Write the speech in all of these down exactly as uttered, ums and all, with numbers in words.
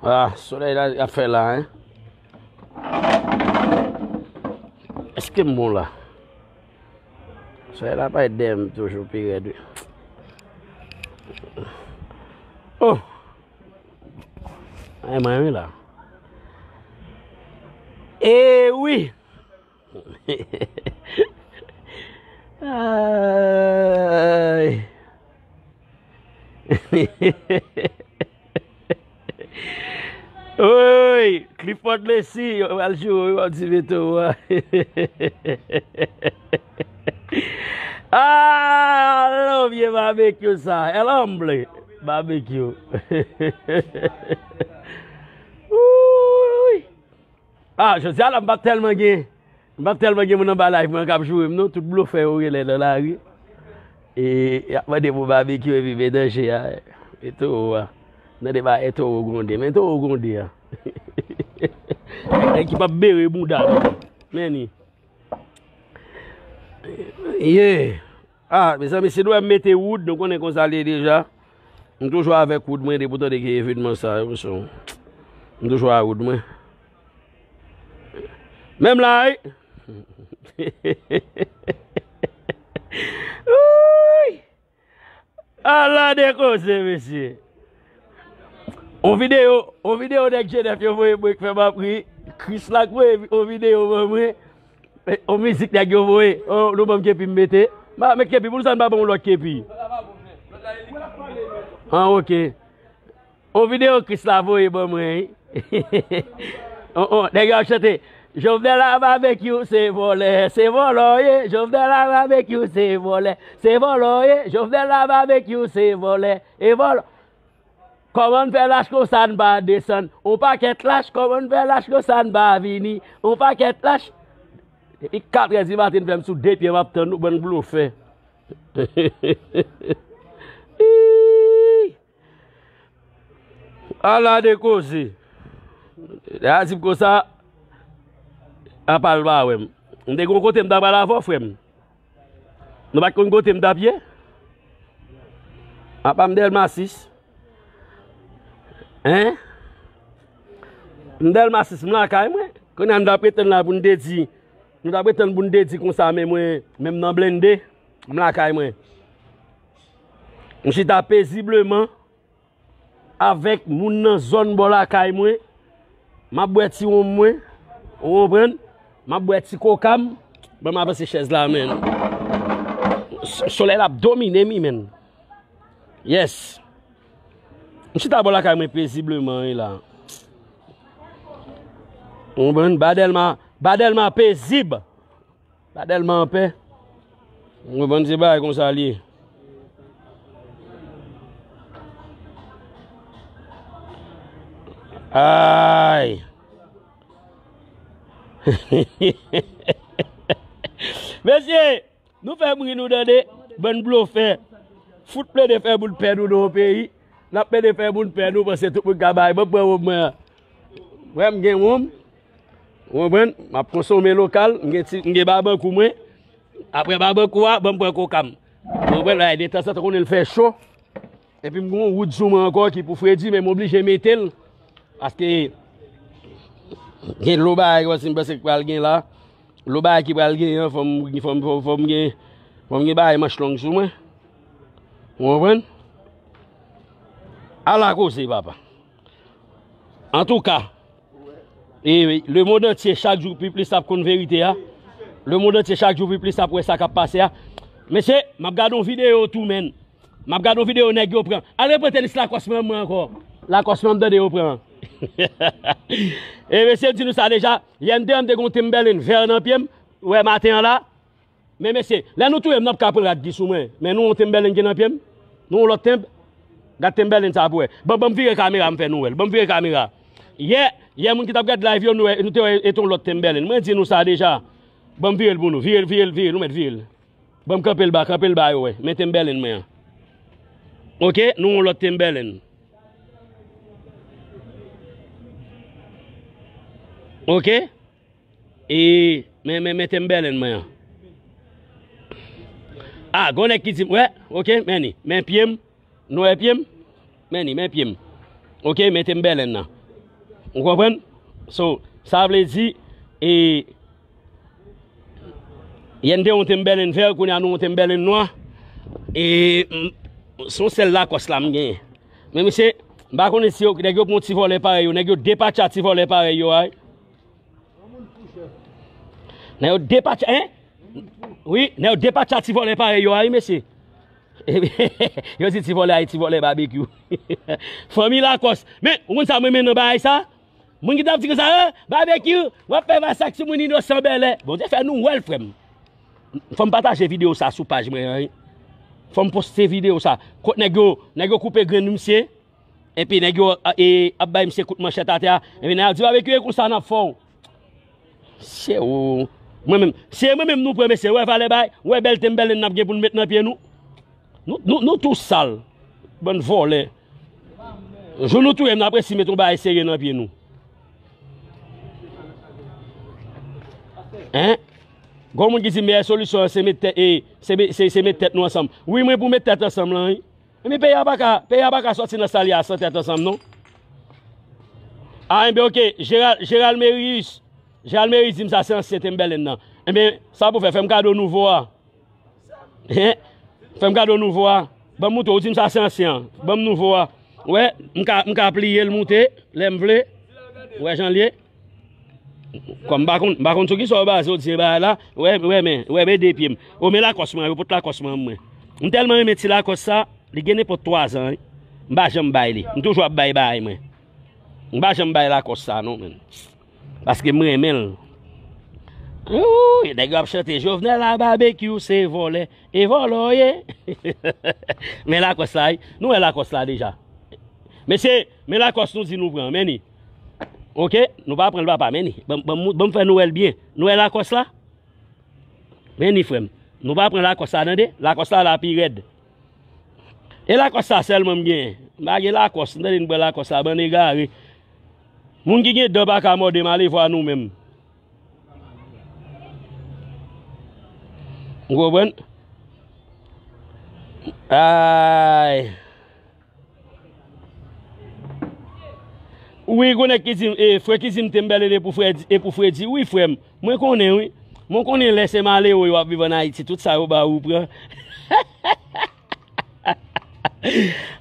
Ah, solèy la ap fè la, hein? Èske m bon la? Solèy la parèt dèyè m toujou pi rèd, wi. Oh! Ay, mwen, wi, la. E wi! Ay. Oy, Clifford Lessie, yo pral joure, yo pral di Beto a. Ah, non, vye babekyou sa, el hombre babekyou. Uy. Ah, jodi a la, m pa tèlman gen, m pa tèlman gen moun anba live mwen k ap joure m, non. Tout blofè yo rele nan lari. E, y ap mande pou babekyou epi men danje a. E towo a. Tande bagay towo gwonde. Men towo gwonde a. Nèg ki p ap bere bouda, non. Men ni. Yeah. Ah, mezanmi, si nou wè m mete wood, nou konnen konsa l ye deja. M toujou avèk wood mwen depi w tande gen evenman sa yo, so. M toujou a wood mwen. Menm la, wi. Wi! Ala de koze, mesye. On videyo, on videyo nèg Jenèf yo voye mwen k fè m ap ri. Chris la k voye on videyo ban mwen. E, on mizik nèg yo voye. Oh, nou ban m kepi m mete. Ma, men kepi, pou sa n pa ban m lòt kepi? Ah, ok. On videyo Chris la voye ban mwen, wi. On, on, nèg yo ap chante, Jovenel a babekyou, se vòlè, se vòlò ye. Jovenel a babekyou, se vòlè, se vòlò ye. Jovenel a babekyou, se vòlè, e vòlò. Kòman n fè lach konsa n pa desann? On pakèt lach, kòman n fè lach konsa n pa vini? On pakèt lach. Depi katrè di maten n fè m sou de pye m ap tann nou, bann blofè. Ih! Ala de koze. Lè a di m konsa, apa l pa wè m. M te gon kote m ta pral avè w, frè m. Nou pa t konn kote m t ap ye? Apa m Dèlma sis? Hein? M Dèlma sis, m lakay mwen. Kounye a nou t ap pretann la pou n te di, nou t ap pretann pou n te di konsa, men mwen, men m nan blende, m lakay mwen. M chita pezibleman avèk moun nan zòn bò lakay mwen. M ap bwè ti wonm mwen. Ou konprann? M ap bwè ti koka m. Ban m avanse chèz la, men. S-, solèy la ap domine m, wi, men. Yes. M chita bò lakay mwen pezibleman, wi, la. Ou konprann? Ba Dèlma, ba Dèlma pezib. Pa tèlman anpè. Ou konprann se bagay konsa l ye. Ay. Mesye, nou fè m ri nou tande, bann blofè. Fout plede fè moun pè nou nan yon peyi. N ap plede fè moun pè nou, panse tout moun ka bay. Ban m pran wonm mwen an. Frè m gen wonm. Ou konprann? M ap konsome lokal, m gen ti, m gen babankou mwen. Apre babankou a, ban m pran koka m. Ou konprann? Bagay detanzantan konnen l fè cho. Epi m gen yon wood sou mwen ankò ki pou fredi, men m oblije mete l. Paske gen dlo bagay, kòmsi m panse k pral gen la. Dlo bagay ki pral gen an, fò m, fò m, fò m, fò m gen, fò m gen bagay manch long sou mwen. Ou konprann? Ala koze, papa. Antouka, e, lemonn antye chak jou pi plis ap konn verite a. Lemonn antye chak jou pi plis ap wè sa k ap pase a. Mesye, m ap gade yon videyo tou, menn. M ap gade yon videyo nèg yo pran. Al repran tenis Lakòs mwen an mwen ankò. Lakòs mwen an m tande yo pran. E mesye, m di nou sa deja. Yè m te, m te gen yon Timberland vè nan pye m. Ou wè maten an la. Men mesye, lè nou touye m, n ap ka pran rad di sou mwen. Men nou yon Timberland ki nan pye m. Nou yon lòt Timb. Gad Timberland sa pou wè. Ban, ban m vire kamera m fè nou wè l. Ban m vire kamera. Yè, yè moun ki t ap gad live yo, nou wè, nou te wè e t yon lòt Timberland. Mwen di nou sa deja. Ban m vire l pou nou. Vire l, vire l, vire l. Nou mèt vire l. Ban m kanpe l ba, kanpe l ba yo wè. Men Timberland mwen an. Ok, nou yon lòt Timberland. Ok? E, men, men, men Timberland mwen an. A, gon nèg ki di m, wè, ok, men ni, men pye m, nou wè pye m? Men ni, men pye m. Ok, men Timberland nan. Ou konprann? So, sa vle di, e, yè n te yon Timberland vè, kounye a nou yon Timberland nwa. E, m, se yon sèl Lacoste la m genyen. Men mesye, m pa konnen si yo, nèg yo pran ti vòlè parèy yo, nèg yo depatcha ti vòlè parèy yo a. Nèg yo depatcha, en? Wi, nèg yo depatcha ti vòlè parèy yo a, wi, mesye. Yo di ti vòlè a, ti vòlè babekyou. Fanmi Lacoste. Men, ou konn sa mwen renmen nan bagay sa? Moun ki t ap di konsa, "Eh, babekyou, w ap fè masak sou moun inosan bèlè." Bondye fè nou wè l, frè m. Fò m pataje videyo sa sou paj mwen an, wi. Fò m poste videyo sa. Kot nèg yo, nèg yo koupe grenn misye. Epi nèg yo, e, ap bay misye kout manchèt atè a. Epi nèg ap di, "Babekyou, e konsa n ap fè w." Se ou. Mwen menm, se mwen menm nou pran mesye. Wè valè bay, wè bèl Timberland n ap gen pou n met nan pye nou. Nou, nou, nou tou sal. Bann vòlè. Jou nou touye m, n ap resi met yon bagay serye nan pye nou. Hein? Gon moun ki di meyè solisyon an se met tèt, e, se, se, se met tèt nou ansanm. Wi, mwen pou met tèt ansanm lan, wi. Ebyen, peyi a pa ka, peyi a pa ka sòti nan sa l ye a san tèt ansanm, non. Ah, ebyen, oke, Jeral, Jeral Merius, Jeral Merius di m sa se ansyen Timberland nan. Ebyen, sa pou fè, fè m kado nouvo a. Hein? Fè m kado nouvo a. Ban m moute, ou di m sa se ansyen an. Ban m nouvo a. Wè, m ka, m ka pliye l moute, lè m vle. Wè jan l ye. Kòm m pa konn, m pa konn sou ki sa w baze w di bagay la, wè, wè, men, wè, men de pye m. O, men Lakòs mwen, yo pot Lakòs mwen ban mwen. M tèlman renmen ti Lakòs sa, li gen nenpòt twa zan, wi. M pa janm bay li. M toujou ap bay bagay mwen. M pa janm bay Lakòs sa, non, men. Paske m renmen l. Ooh, nèg yo ap chante, "Jovenel a babekyou, se vòlè. E vòlè w ye." Men Lakòs la, wi. Nou wè Lakòs la deja. Mesye, men Lakòs nou di nou pran, men ni. Oke, nou pa pran l papa, men ni. Ban, ban, ban m fè nou wè l byen. Nou wè Lakòs la? Men ni frè m. Nou pa pran Lakòs la, tande? Lakòs la la pi rèd. E Lakòs la sèlman m genyen. M pa gen Lakòs, m tande n pran Lakòs la, bann egare. Moun ki gen dan pa ka mòde m, ale vwa nou menm. Ou konprann? Ay. Wi, gon nèg ki di m, e, frè ki di m Timberland e pou frè di, e pou frè di. Wi, frè m, mwen konnen, wi. Mwen konnen lè se malere yo ap viv ann Ayiti, tout sa yo ba ou pran.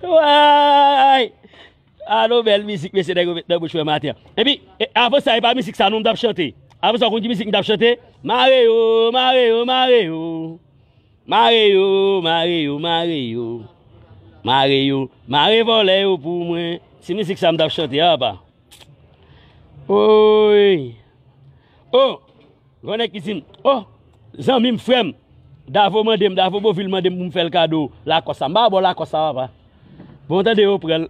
Way! Alo, bèl mizik, mesye, nèg yo met nan bouch mwen maten an. Epi, e, avan sa, e pa mizik sa non m t ap chante. Avan sa, ou konn ki mizik m t ap chante? Mare yo, mare yo, mare yo. Mare yo, mare yo, mare yo. Mare yo, mare vòlè yo pou mwen. Se mizik sa m t ap chante a, papa. Oy. Oh! Gon nèg ki di m, oh, zanmi m, frè m, Davo mande m, Davo Bovil mande m pou m fè l kado Lakòs sa. M pa ba w Lakòs sa, papa. Bon, tande yo pran l.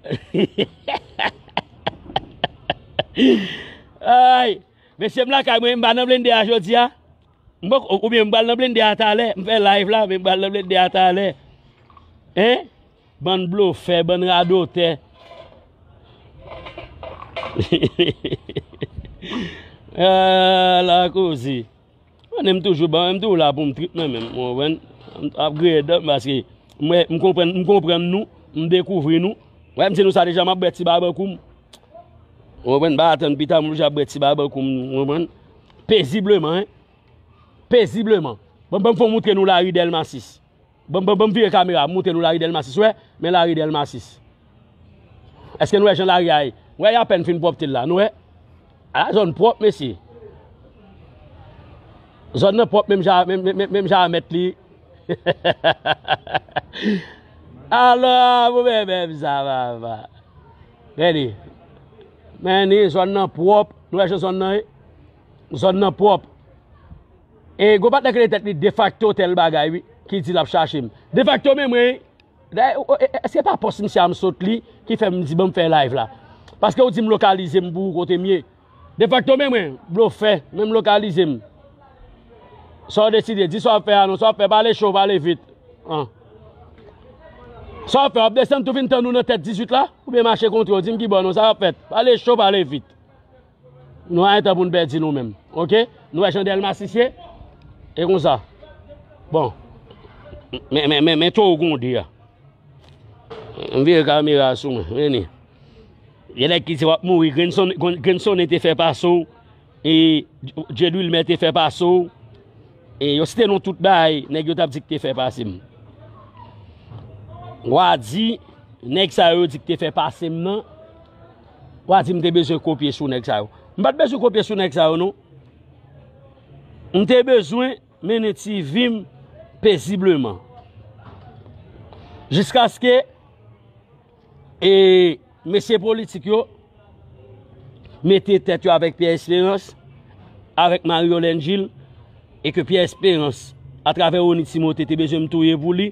Ay, mesye m lakay mwen, m pa nan blende a jodi a. M poko, oubyen m pral nan blende a talè. M fè live la, men m pral nan blende a talè. Hein? Bann blofè, bann radotè. Ah, la koze. Mwen, m toujou ban, m toujou la pou m trip mwen menm, ou konprann? M ap griyen dan m paske m wè, m konprann, m konprann nou, m dekouvri nou. Wè, m di nou sa deja, m ap bwè ti babankou m. Ou konprann? M pa atann pita, m oblije ap bwè ti babankou m, ou konprann? Pezibleman, hein? Pezibleman. Bon, ban m fè w montre nou lari Dèlma sis. Ban m, ban m, ban m vire kamera, montre nou lari Dèlma sis, wè, men lari Dèlma sis. Èske nou wè jan lari a ye? Wè, y apèn fin pwòpte l la, nou wè? A, zòn pwòp, mesye. Zòn nan pwòp menm jan, menm, menm, menm, menm jan a mèt li. Alò, pou bèbè m sa, papa. Gade. Men ni zòn nan pwòp. Nou wè jan zòn nan ye? Zòn nan pwòp. E gwo patnè ki rele tèt li Defakto tèl bagay, wi, ki di l ap chache m. Defakto men mwen, wi. Dayè, o, o, e, èske pa pòs misye a m sot li ki fè m di ban m fè live la? Paske ou di m lokalize m pou ou kote m ye. Defakto men mwen, blofè, men m lokalize m. Sa w deside, di sa w ap fè a non, sa w ap fè, pale cho, pale vit. An. Sa w ap fè, w ap desann tou vin tann ou nan tèt dizuit la? Oubyen mache kontre w, di m ki bò non, sa w ap fèt? Pale cho, pale vit. Nou pa gen tan pou n pèdi nou menm. Oke? Nou wè jan Dèlma sis ye? E konsa. Bon. Men, men, men, men towo gwonde a. M vire kamera sou mwen. Men ni. Gen nèg ki di w ap mouri, grenn sonnen, grenn sonnen te fè pase w, e Djedwilmè te fè pase w, e yo site non tout bagay, nèg yo t ap di ki te fè pase m. W a di, nèg sa yo di ki te fè pase m nan, w a di m te bezwen kopye sou nèg sa yo. M pa t bezwen kopye sou nèg sa yo, non. M te bezwen mennen ti vi m pezibleman. Jiskaske e mesye politik yo mete tèt yo avèk Pierre Espérance, avèk Mario Lengil, e ke Pierre Espérance, atravè Rony Timothée, te bezwen m touye pou li.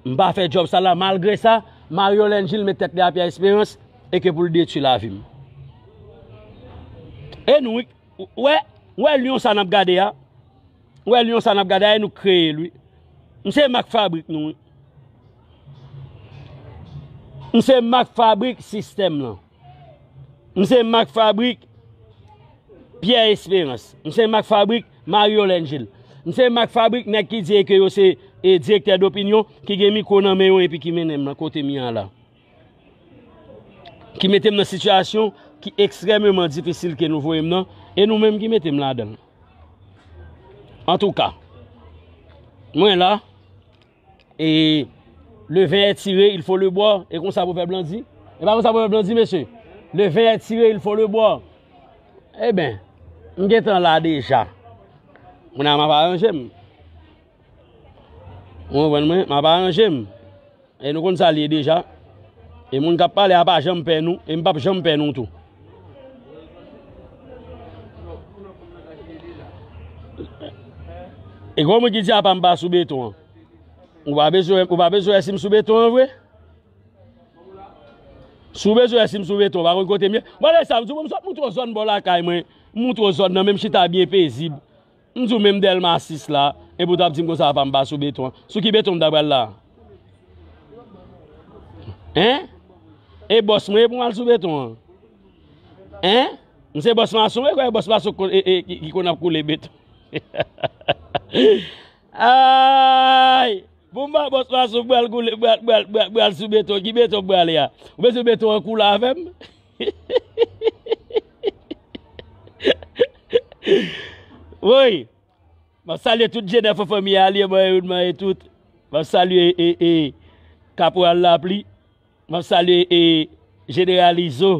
M pa fè djòb sa la, malgre sa, Mario Lengil met tèt li a Pierre Espérance, e ke pou l detwi lavi m. E nou, wi, w wè, w wè lyon sa n ap gade a? Ou wè lyon sa n ap gade a, e nou k kreye l, wi. M se mak fabrik nou, wi. M se mak fabrik sistèm lan. M se mak fabrik Pierre Espérance. M se mak fabrik Mario Lengil. M se mak fabrik nèg ki di ke yo se, e, direktè dopinyon, ki gen mikwo nan men yo epi ki mennen m nan kote m ye a la. Ki mete m nan sitiyasyon ki ekstrèmeman difisil ke nou voye m nan, e nou menm ki mete m ladan l. Antouka, mwen la, e le vin est tiré, il faut le boire, e konsa pwovèb lan di. E pa konsa pwovèb lan di, mesye? Le vin est tiré, il faut le boire. Eben, m gentan la deja. Kounye a m ap aranje m. Ou konprann mwen? M ap aranje m. E nou konn sa l ye deja. E moun k ap pale a pa janm pè nou, e m p ap janm pè nou tou. E gwo moun ki di apa m pa sou beton an. Ou pa bezwen, ou pa bezwen wè si m sou beton an vre? Si w bezwen wè si m sou beton, ou pa konn kote m ye? Bon, lè sa, m di w, bon, m sot moutre w zòn bò lakay mwen. M moutre w zòn nan, men m chita byen pezib. M di w menm Dèlma sis la, epi w t ap di m konsa apa m pa sou beton an. Sou ki beton m ta pral la? Hein? E bòs mwen, epi m al sou beton an. Hein? M se bòs mason, e kwè bòs mason ko-, e, e, ki, ki konn ap koule beton. Ay! Pou m pa bòs mason, m pral koule, m pral, m pral, m pral, m pral sou beton. Ki beton m prale a? Ou bezwen beton an koule avè m? Woy! M ap salye tout Jenèf an fanmi a, Alyeman e Woodman e tout. M ap salye, e, e, Kaporal Lapli. M ap salye, e, Jeneral Izo.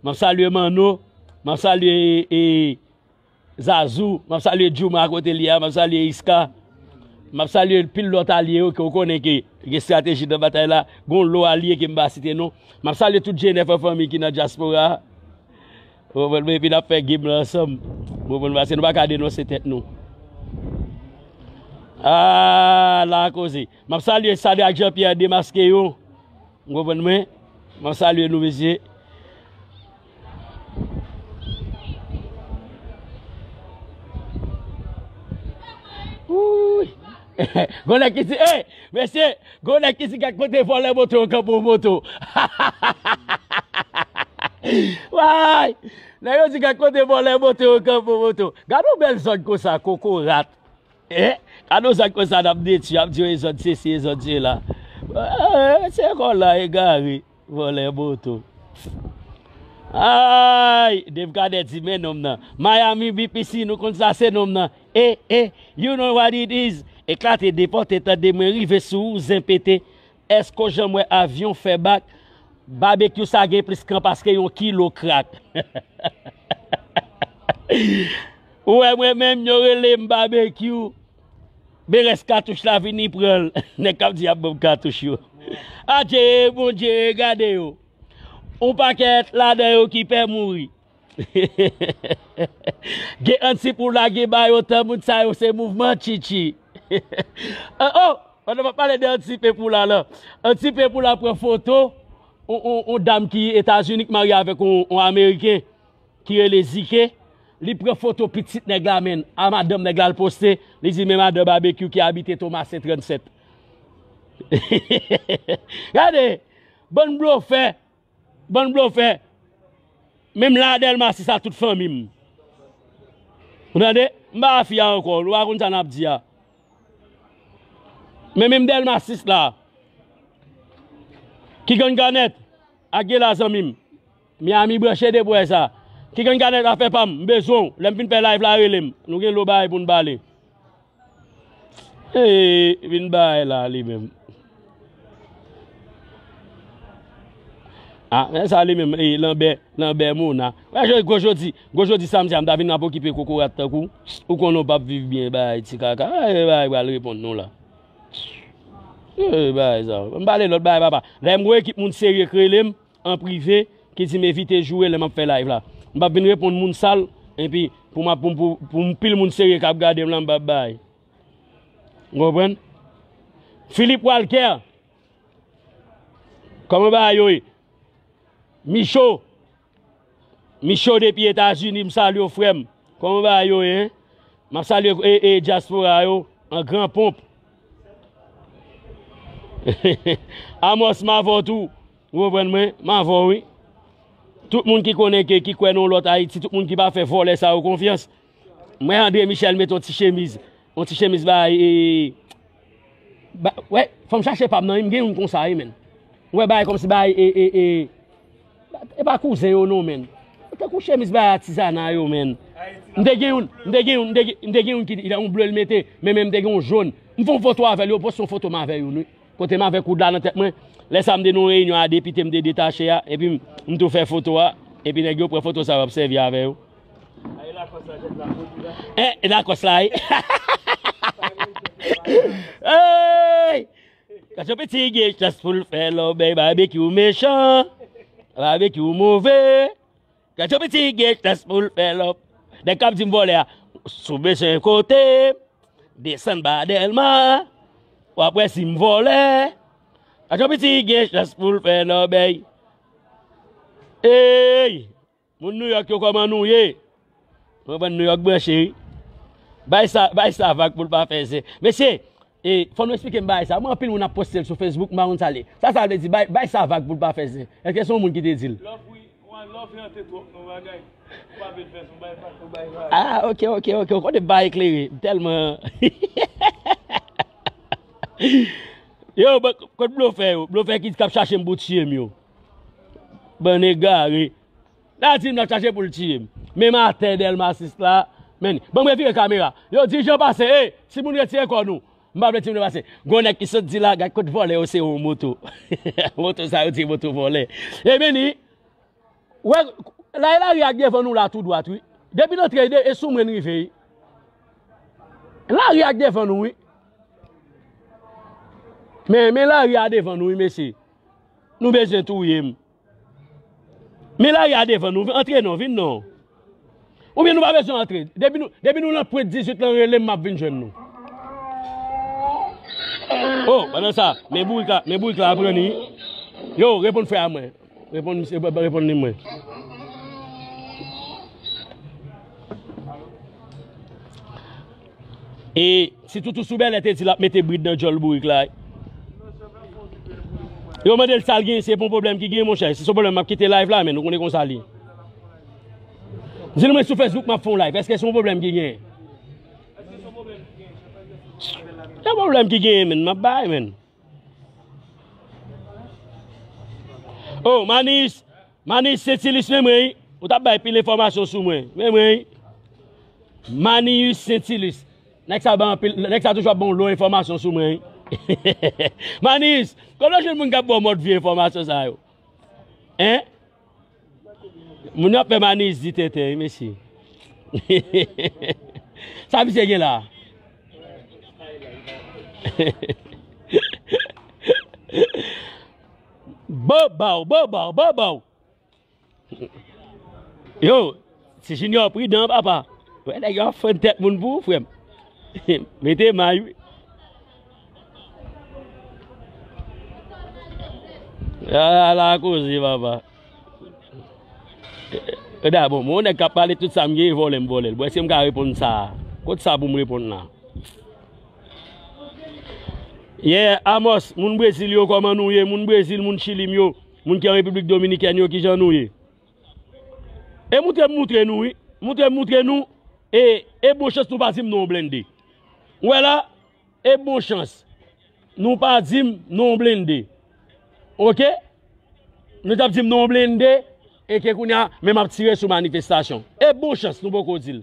M ap salye Manno. M ap salye, e, e, Zazou. M ap salye Djouma kote li a. M ap salye Iska. M ap salye pil lòt alye yo ke w konnen ke gen estrateji nan batay la. Gon lo alye ke m pa site non. M ap salye tout Jenèf an fanmi ki nan dyaspora a. Ou konprann mwen? Epi n ap fè game lan ansanm. Ou konprann? Paske nou pa ka denonse tèt nou. Ah, la koze. M ap salye Sadrac Jean Pierre Demaske yo. Ou konprann mwen? M ap salye nou, mesye. Wouy! Gon nèg ki di, hey, mesye, gon nèg ki di gad kote vòlè moto yo kanpe yon moto. Way! Nèg yo di gad kote vòlè moto yo kanpe yon moto. Gad yon bèl zòn konsa, kokorat. Eh, gad yon zòn konsa n ap detwi, ap di yo e zòn sesi, e zòn sela. Eh, se kòl la egare. Vòlè moto. Ay, Dave Cadet di men nonm nan. Miami B P C, nou konn sa se nonm nan. Eh, eh, you know what it is. Eklate depòte tande mwen rive sou ou zen pete. Èske w janm wè avyon fè bak? Babekyou sa gen plis kan paske yon kilo krak. Ou wè mwen menm yo rele m Babekyou. Berès katouch la vini pran l. Nèg k ap di y ap ban m katouch yo. Adje, Bondye, gade yo. On pakèt ladan yo ki pè mouri. Gen anti pou lage ba yo tan moun sa yo se mouvman tchitchi. Oh, pandan m ap pale de anti pe pou la la. Anti pe pou la pran foto on, on, on dam ki Etazini ki marye avèk on, on Ameriken. Ki rele Zike, li pran foto pitit nèg la menm, a madanm nèg la l poste, li di men madan Babekyou ki abite Tomasen trannsèt. Gade, bann blofè, bann blofè, menm la Dèlma sis a tout fanmi m. Ou tande? M pa afè a ankò, nou pa konn sa n ap di a. Men menm Dèlma sis la, ki gann kanèt, ak Gela zanmi m. Miami branche depi w wè sa. Kikenn kanèt afè pa m, m bezwen w. Lè m fin fè live la, rele m. Nou gen lo bagay pou n pale. Ee, vin bay la li menm. Ah, men sa li menm, ee, Lanbè, Lanbè Mona. Wè, jodi, gwo jodi, gwo jodi samdi a, m ta vin ap okipe kokorat tankou w. Ou konnen w p ap viv byen, bay ti kaka. Ee, bay pral reponn nou la. Ee, bay sa. M pale lòt bay, papa. Lè m gwo ekip moun serye k rele m, an prive ki di m evite joure lè m ap fè live la. M p ap vin reponn moun sal, epi pou m ap, pou, pou, pou m pil moun serye k ap gade m la, m p ap bay. Ou konprann? Philippe Walker, kòman bagay yo ye? Micho, Micho depi Etazini, m salye w, frè m. Kòman bagay yo ye, en? M ap salye, e, e, dyaspora yo an gran ponp. Amos, m avè w tou. Ou konprann mwen? M avè w, wi. Tout moun ki konnen ke, ki kwè nan yon lòt Ayiti, tout moun ki pa fè vòlè sa yo konfyans. Mwen, André Michel mete yon ti chemiz, yon ti chemiz bay, e, ba, wè, fò m chache pa m nan, wi, m gen youn konsa, wi, menn. Ou wè, bay kòmsi bay, e, e, e, e pa kouzen yo non, menn. Tankou chemiz bay atizana yo, menn. M te gen youn, m te gen youn, m te gen, m te gen youn ki, yon ble l mete, men, men m te gen yon jòn. M fè yon foto avè l, yo poste yon foto m avè youn, wi. Kote m avèk wood la nan tèt mwen. Lè sa m te nan yon reyinyon a depite, m te detache a, epi m, m tou fè foto a, epi nèg yo pran foto sa yo ap sèvi avè yo. En, e Lakòs la, wi. Hey! Gad yon piti gen chans pou l fè lòbèy, babekyou mechan, babekyou move. Gad yon piti gen chans pou l fè lòp. Nèg k ap di m vòlè a, si w bezwen kote, desann ba Dèlma, w ap wè si m vòlè. Gad yon piti gen chans pou l fè lòbèy. Ey! Moun Nouyòk yo, kòman nou ye? Mwen konprann Nouyòk branche, wi. Bay sa, bay sa vag pou l pa fè zen. Mesye, e, fò nou eksplike m bagay sa. Mwen, anpil moun ap poste l sou Facebook, m pa konn sa l ye. Sa, sa vle di, bay, bay sa vag pou l pa fè zen. Èske se yon moun ki te di l? Love, wi. Wan love yon te twòp nan bagay. Ou pa vle fè son bay pa tou bay vag. Ah, ok, ok, ok. Ou konnen bagay eklere. M tèlman. Yo, ban, kot blofè yo? Blofè ki t ap chache m pou tiye m yo. Bann egare. L a di m l ap chache pou l tiye m. Menm atè Dèlma sis la. Men, ban m revire kamera. Yo, dirijan pase, ey, timoun retire kò nou. M pa vle timoun yo pase. Gon nèg ki sot di la, gad kot vòlè yo sere yon moto. Moto sa yo di moto vòlè. Ebyen ni, wè, la e lari a k devan nou la tou dwat, wi. Depi l antre, e sou mwen l rive, wi. Lari a k devan nou, wi. Men, men lari a devan nou, wi, mesye. Nou bezwen touye m. Men lari a devan nou, antre non, vin non. Oubyen nou pa bezwen antre. Depi nou, depi nou nan pwent dizuit lan, rele m, m ap vin jwenn nou. Oh, pandan sa, men bourik la, men bourik la ap pran li. Yo, reponn frè a mwen. Reponn misye, reponn li mwen. E si Toutou sou Bèlè te di l ap mete brid nan djòl bourik la. Yo mande l sa l genyen, se pa yon pwoblèm ki genyen, monchè. Si se yon pwoblèm, m ap kite live la, men nou konnen konsa l ye. Di l mwen sou Facebook, m ap fè yon live. Èske se yon pwoblèm ki genyen? Se yon pwoblèm ki genyen, men m ap bay, men. Oh, Maniyis, Maniyis Sentilis, men mwen, wi. Ou t ap bay pil enfòmasyon sou mwen. Men mwen, wi. Maniyis Sentilis. Nèg sa ban anpil, nèg sa toujou ap ban yon lo enfòmasyon sou mwen, wi. Maniyis, kote w jwenn moun k ap ba w mòd vye enfòmasyon sa yo? Hein? Moun yo ap fè Maniyis di tenten, wi, mesye. Sa misye gen la? Bobaw, bobaw, bobaw. Yo, ti Junior pridan, papa. Wè, nèg yo ap fann tèt moun pou ou, frè m. Mete may, wi. Ala koze, papa. E da, bon, mwen, yon nèg k ap pale tout sa m genyen, vòlè m vòlè l. Bon, èske m ka reponn sa? Kot sa pou m reponn la? Yeah, Amos, moun Brezil yo, kòman nou ye? Moun Brezil, moun Chili m yo, moun ki an Repiblik Dominikèn yo, kijan nou ye? E moutre m moutre nou, wi. Moutre m moutre nou. E, e bon chans nou pa di m non blende. Ou wè la? E bon chans nou pa di m non blende. Oke? Nou t ap di m non blende. E ke kounye a, men m ap tire sou manifestasyon. E bon chans, nou poko di l.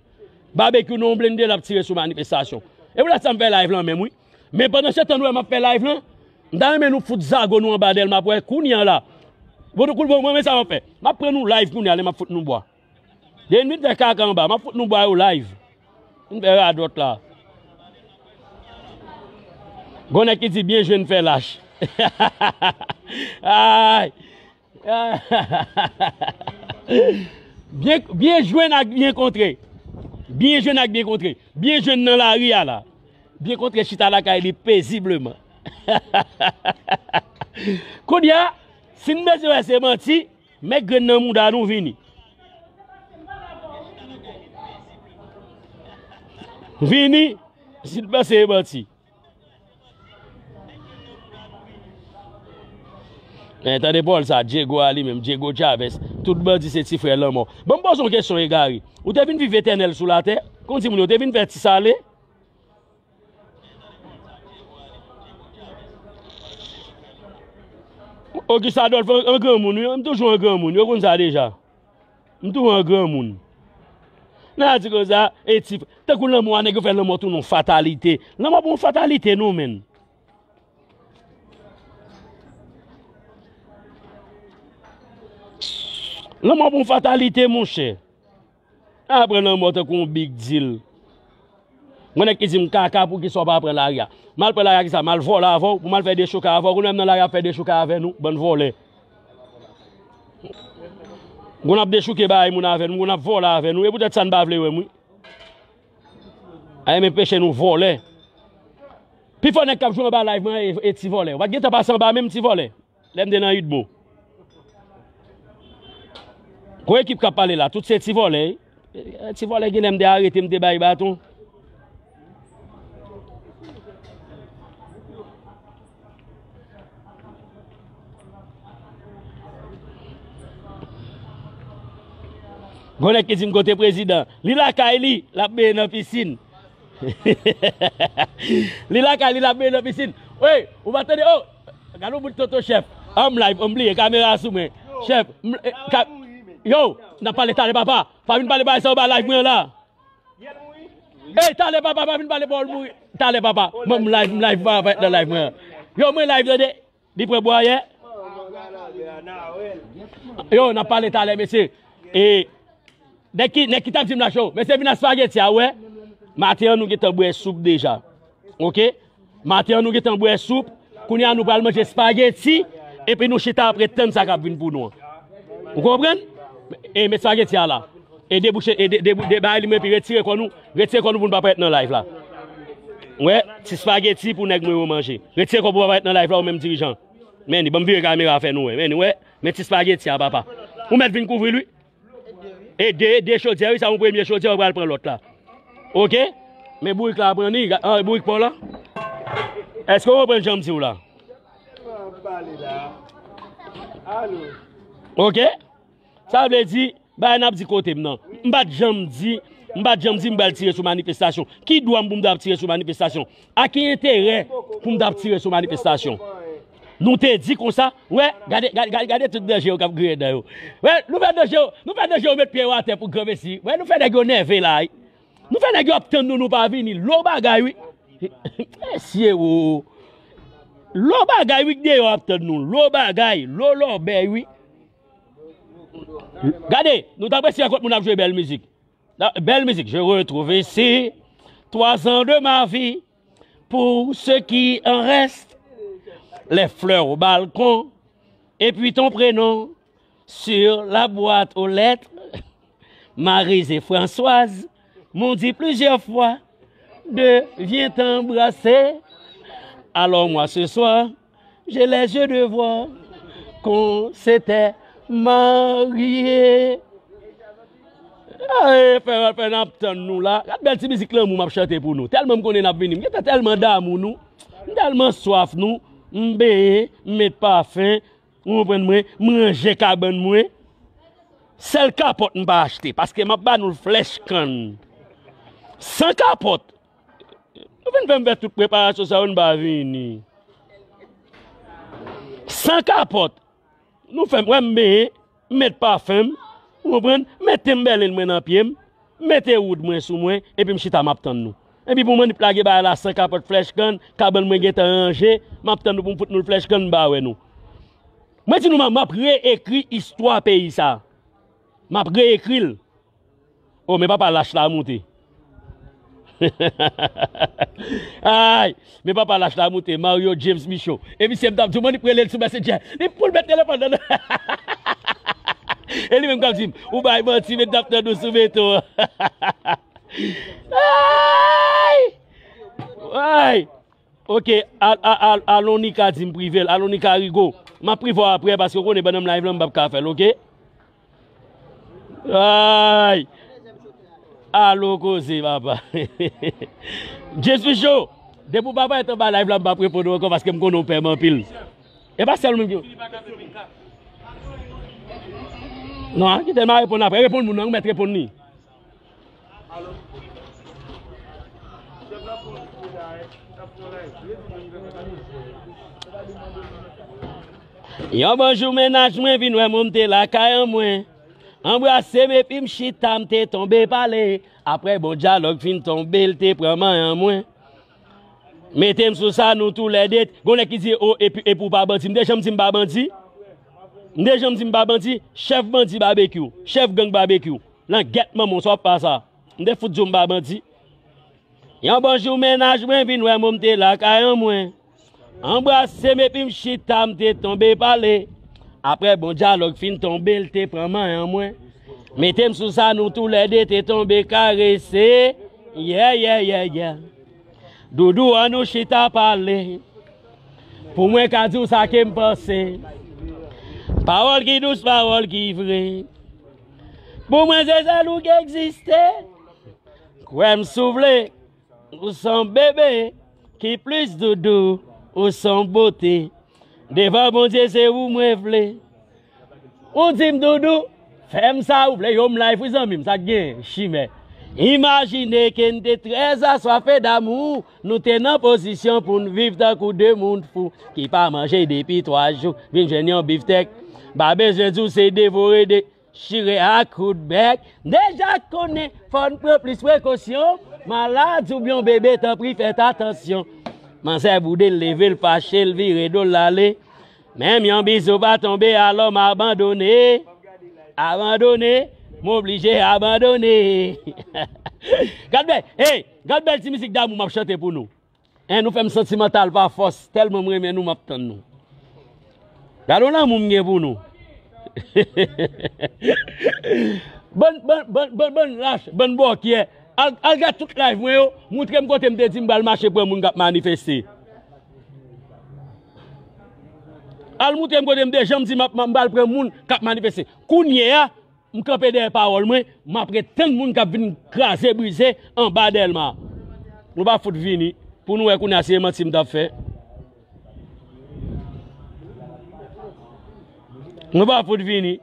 Babekyou nan yon blende, l ap tire sou manifestasyon. E poutèt sa m fè live lan menm, wi. Men pandan se tan nou wè m ap fè live lan, m ta renmen nou fout zago nou anba Dèlma pou wè kounye a la. Bon, nou koul bon, mwen, men sa m ap fè. M ap pran nou live kounye a, lè m ap fout nou bwa. Depi n fin fè kaka anba, m ap fout nou bwa yo live. N fè radòt la. Gon nèg ki di byen jwe n fè lach. Ay! Byen, byen jwenn ak byen kontre. Byen jwenn ak byen kontre. Byen jwenn nan lari a la. Byen kontre chita lakay li pezibleman. Kounye a, si n bezwen wè se manti, met grenn nan mouda nou vini. Vini, si n panse se manti. Men, tande pawòl sa, Diego a li menm, Diego Chavez, tout bandi se ti frè lanmò. Ban m poze w kesyon egare. Ou te vin viv etènèl sou latè? Kon timoun yo, ou te vin fè ti sale? Auguste Adolphe an, an granmoun, wi, m toujou an granmoun, yo konn sa deja. M toujou an granmoun. Nan di konsa, e ti, tankou lanmò a, nèg yo fè lanmò tounen yon fatalite. Lanmò pa yon fatalite, non, menn. Lanmò pa yon fatalite, monchè. A pran lanmò tankou yon big deal. Mwen nèg ki di m kaka, poukisa w pa pran lari a? M al pran lari a kisa? M al vòlè avè w pou m al fè dechoukay avè w? Kounye a m nan lari ap fè dechoukay avè nou, bann vòlè. Gon ap dechouke bagay moun avè nou, gon ap vòlè avè nou. E poutèt sa n pa vle wè m, wi. A, men peche nou vòlè. Pifò nèg k ap jwe anba live mwen e, e ti vòlè. Ou pa t gentan pase anba menm, ti vòlè. Lè m te nan Udmo. Gwo ekip k ap pale la, tout se ti vòlè, wi. E, ti vòlè genlè m te arete, m te bay baton. Gwo nèg ki di m kote prezidan. Li lakay li, l ap benyen nan pisin. Li lakay li, l ap benyen nan pisin. Wi, ou pa tande, oh! Gade yon bout toto chèf. An m live, an m bliye, kamera sou mwen. Chèf, m, eh, ka, yo, n ap pale talè papa. Pa vin pale bagay sa yo ba live mwen la. Ey, talè papa, pa vin pale pawòl mouri. Talè papa, mwen m live, m live, pa, pa nan live mwen. Yo, mwen live tande. Li pran bwa yè. Yo, n ap pale talè, mesye. E, nèg ki, nèg ki t ap di m la cho, mesye vin ak spageti a, ou wè. Maten an, nou gentan bwè soup deja. Oke? Maten an, nou gentan bwè soup. Kounye a, nou pral manje spageti. Epi nou chita ap ret tann sa k ap vin pou nou an. Ou konprann? E met spageti a la. E debouche, e de, de, de, bay li mwen, epi retire kò nou. Retire kò nou pou n pa parèt nan live la. Ou wè, ti spageti pou nèg mwen yo manje. Retire kò pou pa parèt nan live la, ou menm dirijan. Men, ban m vire kamera fè nou wè. Men, ou wè, men ti spageti a, papa. Ou mèt vin kouvri l, wi. E de, de chodyè, wi, sa yon premye chodyè, ou pral pran lòt la. Oke? Men bourik la pran ni, ga-, ah, bourik pa w la. Èske w konprann jan m di w la? Oke? Sa vle di, bagay n ap di kote m nan. M pa t janm di, m pa t janm di m pral tire sou manifestasyon. Ki dwa m pou m t ap tire sou manifestasyon? A ki enterè pou m t ap tire sou manifestasyon? Nou te di konsa, wè, gade, gade, gade, gade tout danje yo k ap griyen dan yo. Wè, nou fè danje yo, nou fè danje yo met pye yo atè pou granmesi. Wè, nou fè nèg yo nève la, wi. Nou fè nèg yo ap tann nou, nou pa vini. Lo bagay, wi. Mesye, wo. Lo bagay, wi, k deyò ap tann nou. Lo bagay, lo lòbèy, wi. Gade, nou t ap resi a kot moun ap jwe bèl mizik. La, bèl mizik. Je retrouve ici trois ans de ma vie. Pour ce qui en reste, les fleurs au balcon, et puis ton prénom sur la boîte aux lettres. Marise et Françoise m'ont dit plusieurs fois de viens t'embrasser. Alors moi ce soir, j'ai les yeux de voir qu'on s'était mariés. Ay, fè, fè n ap tann nou la. Gad bèl ti mizik lanmou m ap chante pou nou. Tèlman m konnen n ap vini. M gentan tèlman damou nou. M tèlman swaf nou. M benyen, m met pafen. Ou konprann mwen? M ranje kabann mwen. Sèl kapòt m pa achte, paske m ap ba nou l flèch kann. San kapòt. Nou vin fè m fè tout preparasyon sa yo, n pa vini. San kapòt. Nou fè m, wè m benyen. m met pafen m, ou konprann, m met tenbèlen mwen nan pye m, m mete wood mwen sou mwen, epi m chita m ap tann nou. Epi pou mwen, n lage bagay la san kapòt flèch kann, kabann mwen gentan ranje, m ap tann nou pou m fout nou l flèch kann, m pa wè nou. Mwen di nou, m ap reekri istwa peyi sa. M ap reekri l. Oh, men papa lach la moute. Ay, men papa lach la moute, Mario James Michaud. E misye m t ap di w, mwen li prele l sou Messenger. Li pou l met telefòn nan. E li menm k ap di m, ou bay manti, men t ap tann ou sou beton an. Ay! Ay! Ok, al, al, al, Alonika di m prive l. Alonika Rigo. M ap prive w apre paske w konnen pandan m live la m p ap ka fè l, ok? Ay! Alo koze, papa. Jezi cho! Depi w pa parèt anba live la, m p ap reponn ou ankò paske m konnen w pè m anpil. E pa sèl ou menm ki. Non, kite m a reponn apre. Reponn moun nan, ou mèt reponn li. Yon bon jou mennaj mwen vin wè mwen, m te lakay an mwen. Anbrase m epi m chita, m te tonbe pale. Apre bon dyalòg fin tonbe, l te pran manyen mwen. Mete m sou sa, nou toulède. Gon nèg ki di, o, epi, epi w pa bandi. M te janm di m pa bandi? M te janm di m pa bandi? Chèf bandi Babekyou, chèf gang Babekyou. Langèt manman w, sa w ap pa sa. M te fout di w m pa bandi. Yon bon jou mennaj mwen vin wè mwen, m te lakay an mwen. Anbrase m epi m chita, m te tonbe pale. Apre bon dyalòg fin tonbe, l te pran manyen mwen. Mete m sou sa, nou toulède te tonbe karese. Yè, yè, yè, yè. Doudou, ann nou chita pale. Pou mwen ka di w sa ke m panse. Pawòl ki dous, pawòl ki vre. Pou mwen se sèl ou ki egziste. Kwè m si w vle. Ou se yon bebe ki plis doudou, ou se yon bote. Devan Bondye se ou mwen vle. Ou di m doudou, fè m sa ou vle, yo m live wi zanmi m, sa k gen, chimè. Imajine ke n te trè aswafe damou, nou te nan pozisyon pou n viv tankou de moun fou ki pa manje depi twa jou, vin jwenn yon biftèk. Pa bezwen di w se devore de chire ak kout bèk. Deja konnen, fò n pran plis prekosyon. Malad oubyen yon bebe, tanpri fèt atansyon. Manzè boude l, leve l, fache l, vire do l, l ale. Menm yon bizou pa tonbe, alò m abandone. Abandone, m oblije abandone. Gad bèl, hey, gad bèl ti mizik damou m ap chante pou nou. Hein, nou fè m santimantal pa fòs, tèlman m renmen nou, m ap tann nou. Gade yon lanmou m gen pou nou. Bann, bann, bann, bann, bann lach, bann bòkyè. Al, al gade tout live mwen yo, moutre m kote m te di m pral mache pran moun k ap manifeste. Al moutre m kote m te janm di m ap, m pral pran moun k ap manifeste. Kounye a, m kanpe dèyè pawòl mwen, m ap ret tann moun k ap vin kraze brize anba Dèlma. Nou pa fout vini pou nou wè kounye a si e manti m t ap fè. Nou pa fout vini.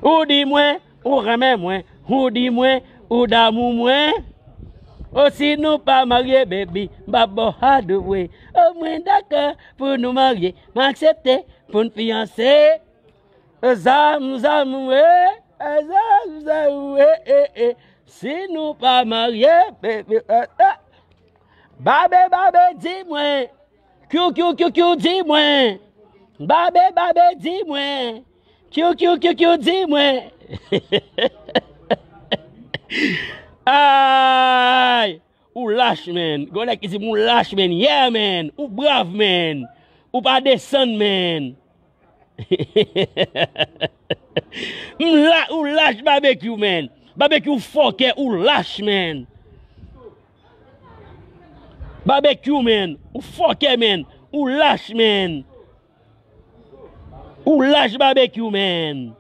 Ou di mwen, ou renmen mwen, ou di mwen, ou damou mwen. O si nou pa marye, baby, m p ap ba w hadouwe. O mwen dakò pou nou marye, m aksepte pou n fiyanse. Zam, zam, we, zam, zam, we, e, e. Si nou pa marye, baby, eh, eh. Babe, babe, di mwen. Kyou, kyou, kyou, kyou, di mwen. Babe, babe, di mwen. Kyou, kyou, kyou, kyou, di mwen. Ay! Ou lach, man. Gon nèg ki di m ou lach, man. Yeah, man. Ou brav, man. Ou pa desann, man. M la, ou lach, Babekyou, man. Babekyou fòkè, ou lach, man. Babekyou, man. Ou fòkè, man. Ou lach, man. Ou lach, Babekyou, man.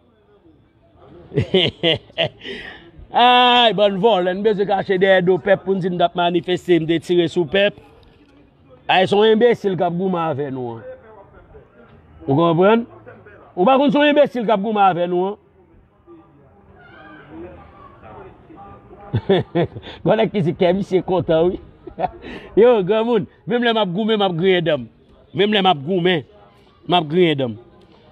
Ay, bann vòlè, n bezwen kache dèyè do pèp pou n di n t ap manifeste, m te tire sou pèp. Ay, se yon enbesil k ap goumen avè nou an. Ou konprann? Ou pa konn se yon enbesil k ap goumen avè nou an? Gon nèg ki di kè misye kontan, wi. Yo, granmoun, menm lè m ap goumen, m ap griyen dan m. Menm lè m ap goumen, m ap griyen dan m.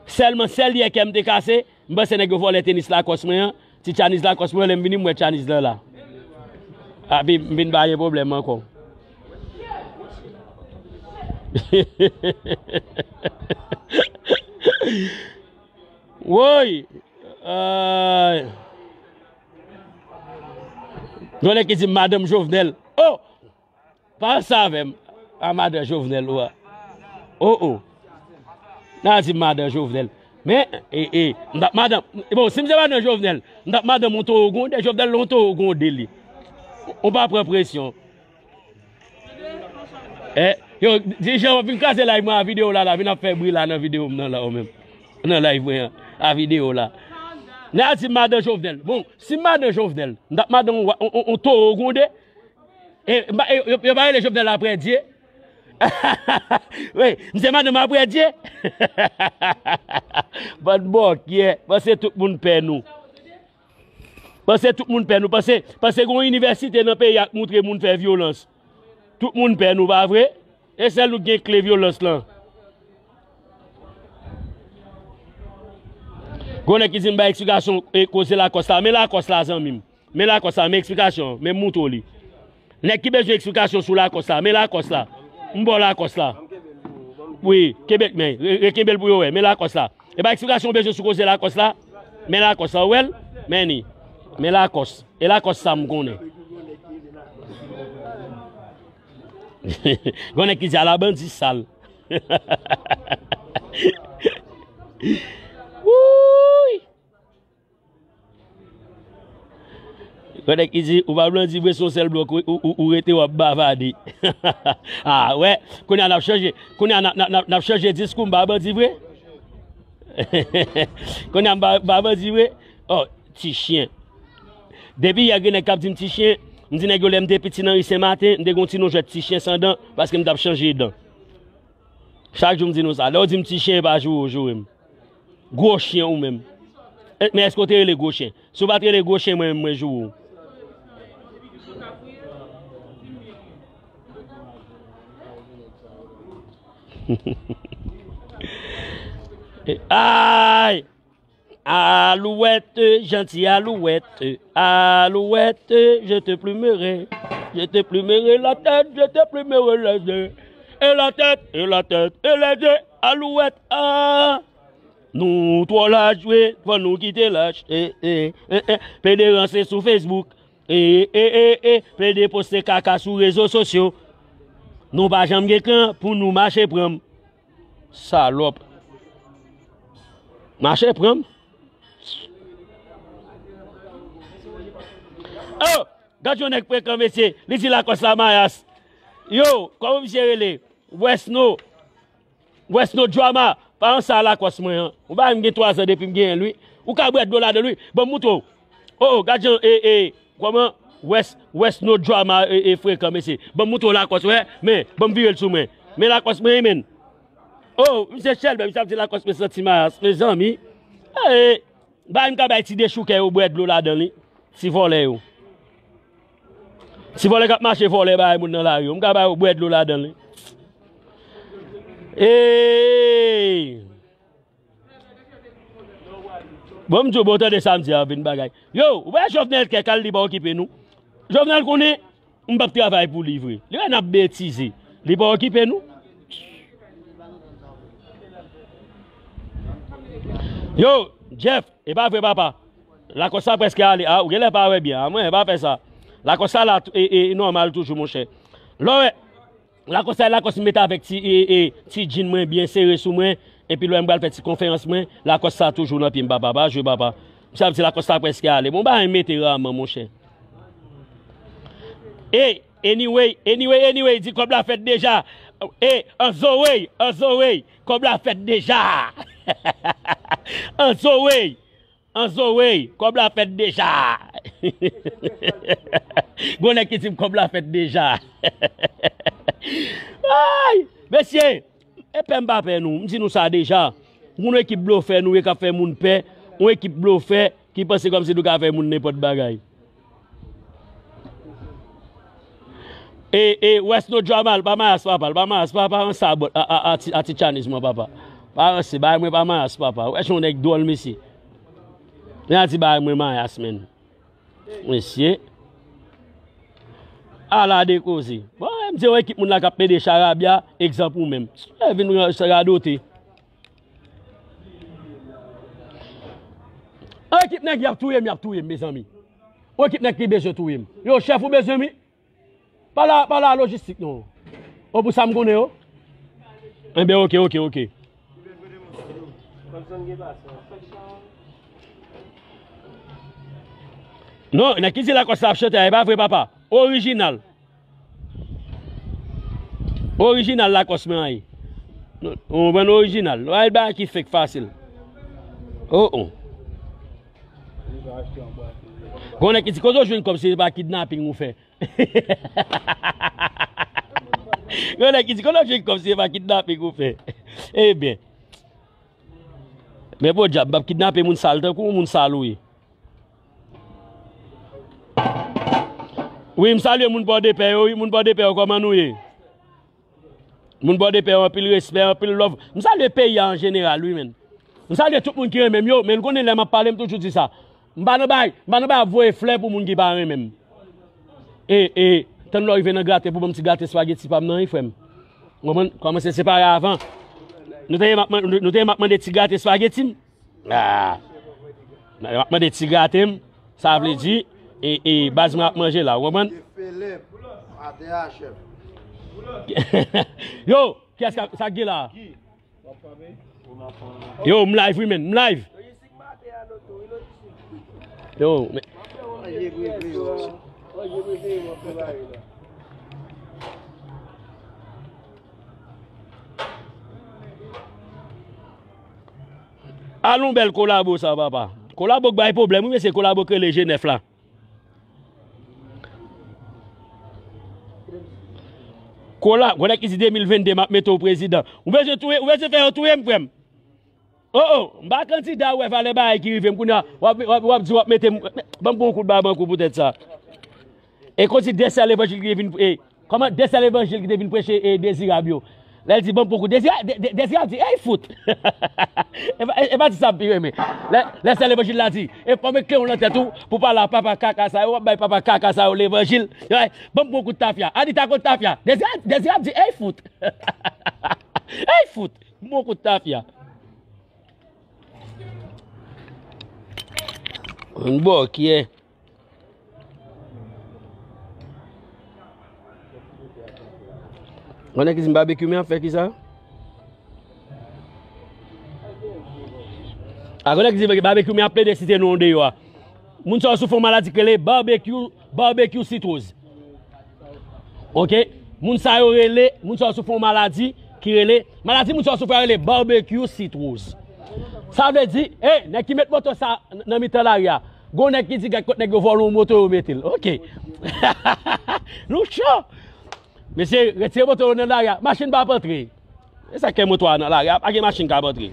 Sèlman, sèl yè kè m te kase, m panse nèg yo vòlè tenis Lakòs mwen an. Ti tchanis Lakòs mwen, lè m vini, m wè tchanis lan la. Api m vin pa gen pwoblèm ankò. Woy! Ay. Gon nèg ki di m madanm Jovenel. Oh! Pa sa avè m. A madan Jovenel ou a. Oh, oh. Nan di madan Jovenel. Men, e, e, m t ap madan, bon, si m se madan Jovenel, m t ap madan m on towo gwonde, Jovenel on towo gwonde li. Ou pa pran presyon. Eh, yo, dirijan, w ap vin kraze live mwen a videyo la, la, vin ap fè bri la nan videyo m nan la, ou menm. Nan live mwen an, a videyo la. Nan di madan Jovenel. Bon, si m madan Jovenel, m t ap madan on, on, on, on towo gwonde, E, ba, e, yo, yo pa rele Jovenel Aprèdye? Wi, m se madanm Aprèdye. Bann bòkyè, panse tout moun pè nou. Panse tout moun pè nou. Panse, panse gon inivèsite nan peyi a k moutre moun fè vyolans. Tout moun pè nou, pa vre? E sèl nou k gen kle vyolans lan. Gon nèg ki di m bay eksplikasyon e koze Lakòs la. Men Lakòs la, zanmi m. Men Lakòs la, men eksplikasyon, men m moutre w li. Nèg ki bezwen eksplikasyon sou Lakòs la, men Lakòs la. M ba w Lakòs la. Wi, kenbe l, men, re-, rekenbe l pou yo wè, men Lakòs la. E pa eksplikasyon w bezwen sou koze Lakòs la, men Lakòs la, ou wè l? Men li. Men Lakòs. E Lakòs sa m konnen. Gon nèg ki di ala bandi sal. Wouy! Gon nèg ki di, ou pa bandi vre, se yon sèl blòk ou, ou, ou, ou rete w ap bavade. Ah, wè, kounye a n ap chanje, kounye a n ap, n ap, n ap, n ap chanje diskou, m pa bandi vre. Kounye a m pa, m pa bandi vre. Oh, ti chen. Depi yè gen nèg k ap di m ti chen, m di nèg yo lè m te piti nan ri Senmaten, m te gen yon ti non jwèt ti chen san dan, paske m t ap chanje dan. Chak jou m di nou sa. Lè w di m ti chen, e pa joure w joure m. Gwo chen ou menm. E, men èske w te rele gwo chen? Si w pa t rele gwo chen, mwen menm, mwen joure w. Ay! Alouette, gentille alouette, alouette, je te plumerai, je te plumerai la tête, je te plumerai les yeux, et la tête, et la tête, et les yeux, alouette, ah. Nou twò lach vre, fò nou kite lach, eh, eh, eh, eh. Plede ranse sou Facebook, eh, eh, eh, eh. Plede poste kaka sou rezo sosyo. Nou pa janm gen kran pou nou mache pran m. Salòp. Mache pran m. Oh! Gad yon nèg frekan, mesye. Li di Lakòs la mayas. Yo, kòman misye rele? Wesno. Wesno Drama. Pa ansa Lakòs mwen an. Ou bay m gen twa zan depi m genyen l, wi. Ou ka bwè dlo ladan l, wi. Ban m moutre w. Oh, oh, gad jan, e, e, kòman? Wes, Wesno Drama, e, e, frekan, mesye. Ban m moutre w Lakòs, wè. Men, ban m vire l sou mwen. Men Lakòs mwen, men. Oh, misye chèlbè, misye ap di Lakòs mwen santi mayas, mezanmi. Eh, bay m ka bay ti dechoukè yo bwè dlo ladan li. Ti vòlè yo. Ti vòlè k ap mache vòlè bay moun nan lari yo. M ka bay yo bwè dlo ladan li. Hey! Bon, m di w, bon, tande sa m di a, vin bagay. Yo, ou wè Jovenel kè kal li pa okipe nou. Jovenel konnen m p ap travay pou li vre. Li wè n ap betize. Li pa okipe nou. Yo, Jeff, e pa vre papa. Lakòs sa prèske ale. A, ou genlè pa wè byen. A, mwen, e pa fè sa. Lakòs sa la, e, e, nòmal toujou, monchè. Lè w wè, Lakòs sa, Lakòs m met avèk ti, e, e, ti djin mwen byen sere sou mwen. Epi lè m pral fè ti konferans mwen, Lakòs sa toujou nan pye m, papa, pa jwe, papa. Sa vle di Lakòs sa prèske ale. Bon, bagay mete raman, monchè. E, anyway, anyway, anyway, di kòb la fèt deja. E, anzowey, anzowey, kòb la fèt deja. Anzowey. Anzowey, kòb la fèt deja. Gon nèg ki di m kòb la fèt deja. Ay! Mesye, e pè m pa pè nou, m di nou sa deja. Yon ekip blofè nou ye k ap fè moun pè, yon ekip blofè ki panse kòmsi nou ka fè moun nenpòt bagay. E, e, West No Drama, l pa mayas papa, l pa mayas papa, an sabòt, a, a, a, ti, a ti Chinese mwen papa. Pa ranse, bagay mwen pa mayas, papa. Ou wè jan yon nèg dwòl, mesye. Men a di bagay mwen mayas, menn. Mesye. Ala de koze. Bon, m di yon ekip moun la k ap plede charabya, egzanp ou menm. E vin radote. An ekip nèg y ap touye m, y ap touye m, mezanmi. Yon ekip nèg ki bezwen touye m. Yo, chèf ou bezwen m, wi? Pa la, pa la lojistik non. O pou sa m konnen yo. Enben, oke, oke, oke. Non, nèg ki di Lakòs la ap chante a, e pa vre, papa. Orijinal. Orijinal Lakòs mwen an ye. Ou konprann, orijinal. Ou al bagay ki fake fasil. Oh, oh. Gon nèg ki di, kote w jwenn kòb si se pa kidnaping ou fè? Gon nèg ki di, kote w jwenn kòb si se pa kidnaping ou fè? Ebyen. Men podyab, m p ap kidnape moun sal tankou w, moun sal ou ye. Wi, m salye moun Pòdepè yo, wi, moun Pòdepè yo, kòman nou ye? Moun Pòdepè yo, anpil respè, anpil love. M salye peyi a an jeneral, wi, menn. M salye tout moun ki renmen m yo, men n konnen lè m ap pale, m toujou di sa. M pa nan bay, m pa nan bay ap voye flè pou moun ki pa renmen m. E, e, tann lè w rive nan graten pou ban m ti graten espageti pa m nan, wi, frè m. Ou konprann? Kòmanse separe avan. Nou te ye m ap man-, nou te ye m ap mande ti graten espageti m? Ah. M ap mande ti graten m, sa vle di, e, e, baz mwen ap manje la, ou konprann? Yo, kiyès sa k gen la? Yo, m live wi, menn, m live. Yo, men. Alon bèl kolabo sa, papa. Kolabo k bay pwoblèm, wi, mesye, kolabo k rele G nèf la. Kola, gon nèg ki di de mil vennde m ap mete w prezidan. Ou bezwen touye, ou bezwen fè yo touye m, frè m. Oh, oh, m pa kandida, ou wè valè bagay ki rive m kounye a, w ap, w ap, w ap di w ap mete m, ban m pran yon kout ba, ban kou poutèt sa. E konsi de sè levanjil ki te vin, e, kòman de sè levanjil ki te vin preche, e, Dezirab yo. Lè l di, ban m pran kou, Dezirab, De-, De-, Dezirab di, ey, fout. E pa, e, e pa ti sa m pi renmen. Lè, lè sè levanjil la di, e fò m ekle w nan tèt ou, pou pale a papa kaka sa yo, w ap bay papa kaka sa yo levanjil. Yo, ey, ban m pran kout tafya. Anita konn tafya. Dezirab, Dezirab di, ey, fout. Ey, fout. M pran kout tafya. Yon bòkyè. Konnen ki di m babekyou, men ap fè ki sa? A, konnen ki di babekyou, men ap plede site non deyò a. Moun sa yo soufri yon maladi ki rele babekyou, babekyou sitwoz. Oke? Moun sa yo rele, moun sa yo soufri yon maladi ki rele, maladi moun sa yo soufri a rele babekyou sitwoz. Sa vle di, e, nèg ki met moto sa nan mitan lari a, gon nèg ki di gad kot nèg yo vòlè yon moto yo mete l. Oke. Nou cho. Mesye, retire moto yo nan lari a. Machin p ap antre. E sa k fè moto a nan lari a, pa gen machin k ap antre.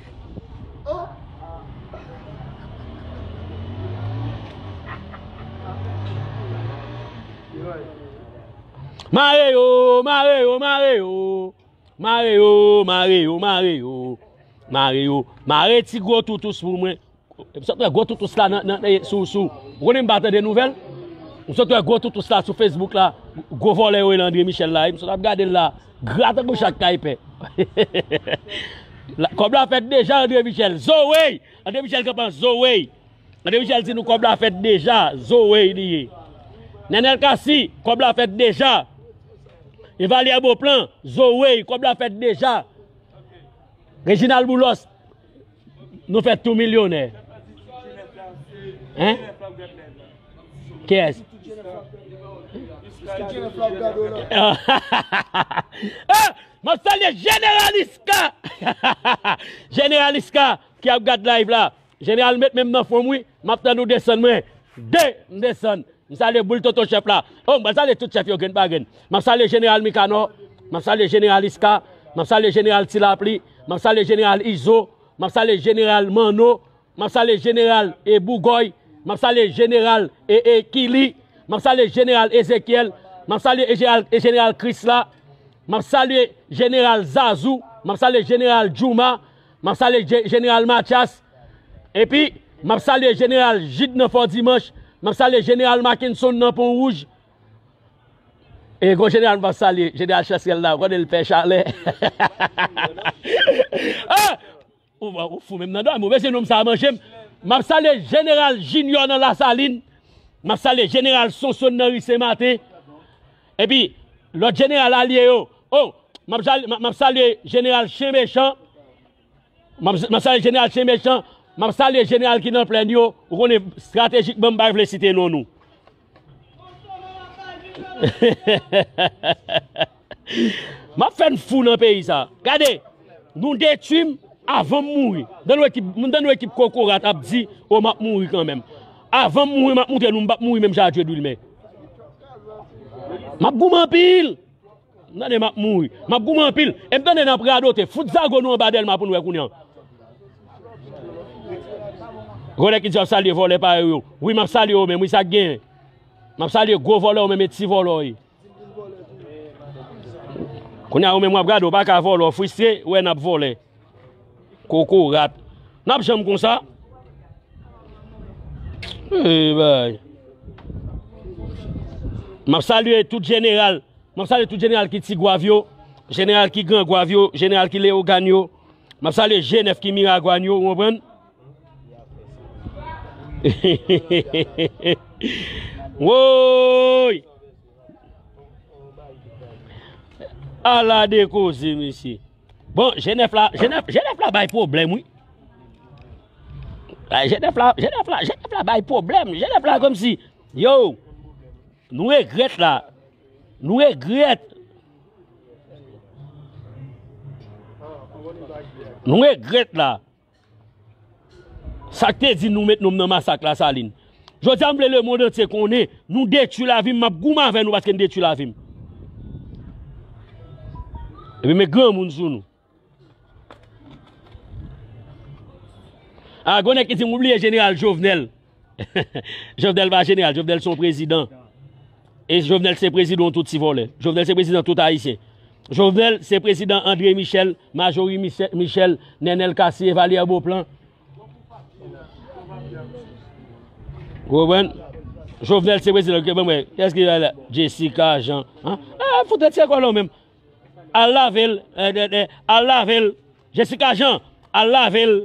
Mare yo, mare yo, mare yo. Mare yo, mare yo, mare yo. Mare yo. Mare ti gwo toutous pou mwen. M sot wè gwo toutous la nan, nan, nan, sou, sou. Ou konnen m pa tande nouvèl? M sot wè gwo toutous la sou Facebook la. Gwo vòlè yo rele André Michel la. M sot ap gade l la. Gra tankou chat k ay pè. La, kòb la fèt deja, André Michel. Zoe! André Michel kanpe an Zoe. André Michel di nou kòb la fèt deja. Zoe li ye. Nenel Cassy, kòb la fèt deja. Evalière Beauplan, Zoe, kòb la fèt deja. Reginald Boulos, nou fè tou milyonè. Hein? Kiyès? Ah, m ap salye Jeneral Iska. Jeneral Iska ki ap gad live la. Jeneral met men m nan fwon m wi. M ap tann ou desann mwen. De, m desann. M salye boul toto chèf la. Oh, m pral salye tout chèf yo grenn pa grenn. M ap salye Jeneral Mikanò. M ap salye Jeneral Iska. M ap salye Jeneral Ti Lapli. M ap salye Jeneral Izo. M ap salye Jeneral Manno. M ap salye Jeneral, e, Bougòy. M ap salye Jeneral, e, e, Kili. M ap salye Jeneral Ezekyèl. M ap salye, e, Jeneral, e, Jeneral Krisla. M ap salye Jeneral Zazou. M ap salye Jeneral Djouma. M ap salye Je- Jeneral Mathias. Epi, m ap salye Jeneral Jid nan Fò Dimanch. M ap salye Jeneral Mackenson nan Pon Wouj. E gwo jeneral m ap salye, Jeneral Chansèl la, ou konnen l pè chalè. Ah! Ou, ou fou menm nan dòmi, ou bezwen nonm sa a manje m. M ap salye Jeneral Junior nan Lasalin. M ap salye Jeneral Sonson nan Ri Sen Maten. Epi, lòt jeneral alye yo. Oh, m ap salye, m ap, m ap salye Jeneral Chen Mechan. M ap, m ap salye Jeneral Chen Mechan. M ap salye jeneral ki nan plèn yo. Ou konnen estratejikman m pa vle site non nou. M ap fè n fou nan peyi sa. Gade, nou detwi m avan m mouri. M tande yon ekip, m tande yon ekip kokorat ap di, o, m ap mouri kanmenm. Avan m mouri, m ap montre nou, m p ap mouri menm jan ak Dieudwilmer. M ap goumen anpil. M tande m ap mouri. M ap goumen anpil. E m tande n ap radote. Fout zago nou anba Dèlma pou n wè kounye a. Gwo nèg ki di w ap salye vòlè parèy ou yo. Wi, m ap salye yo menm. Wi, sa k genyen. M ap salye gwo vòlè yo menm e ti vòlè yo ye. Kounye a, ou menm w ap gade, w pa ka vòlè, w fristre, wè n ap vòlè. Kokorat. N ap janm konsa. Eh, bay. M ap salye tout jeneral. M ap salye tout jeneral ki Ti Gwav yo, jeneral ki Gran Gwav yo, jeneral ki Leyogàn yo. M ap salye G nèf ki Miragwàn yo, ou konprann? Woy! Ala de koze, mesye. Bon, G nèf la, G nèf, G nèf la bay pwoblèm, wi. Ay, G nèf la, G nèf la, G nèf la bay pwoblèm. G nèf la kòmsi, yo, nou regrèt la. Nou regrèt. Nou regrèt la. Sa k te di nou met nonm nan masak Lasalin. Jodi a, m vle lemonn antye konnen, nou detwi lavi m, m ap goumen avè nou paske n detwi lavi m. Epi met granmoun sou nou. A, gwo nèg ki di m oubliye jeneral Jovenel. Jovenel pa jeneral, Jovenel se yon prezidan. E Jovenel se prezidan tout ti vòlè. Jovenel se prezidan tout ayisyen. Jovenel se prezidan André Michel, Majorie Michel, Michel, Nènèl Cassy, Evalière Beauplan. Ou konprann? Jovenel se prezidan, ok, ban mwen. Kiyès ki la? Jessica Jean. Hein? Ah, fout tèt se kò la menm. Al lave l, eh, eh, eh, al lave l. Jessica Jean, al lave l.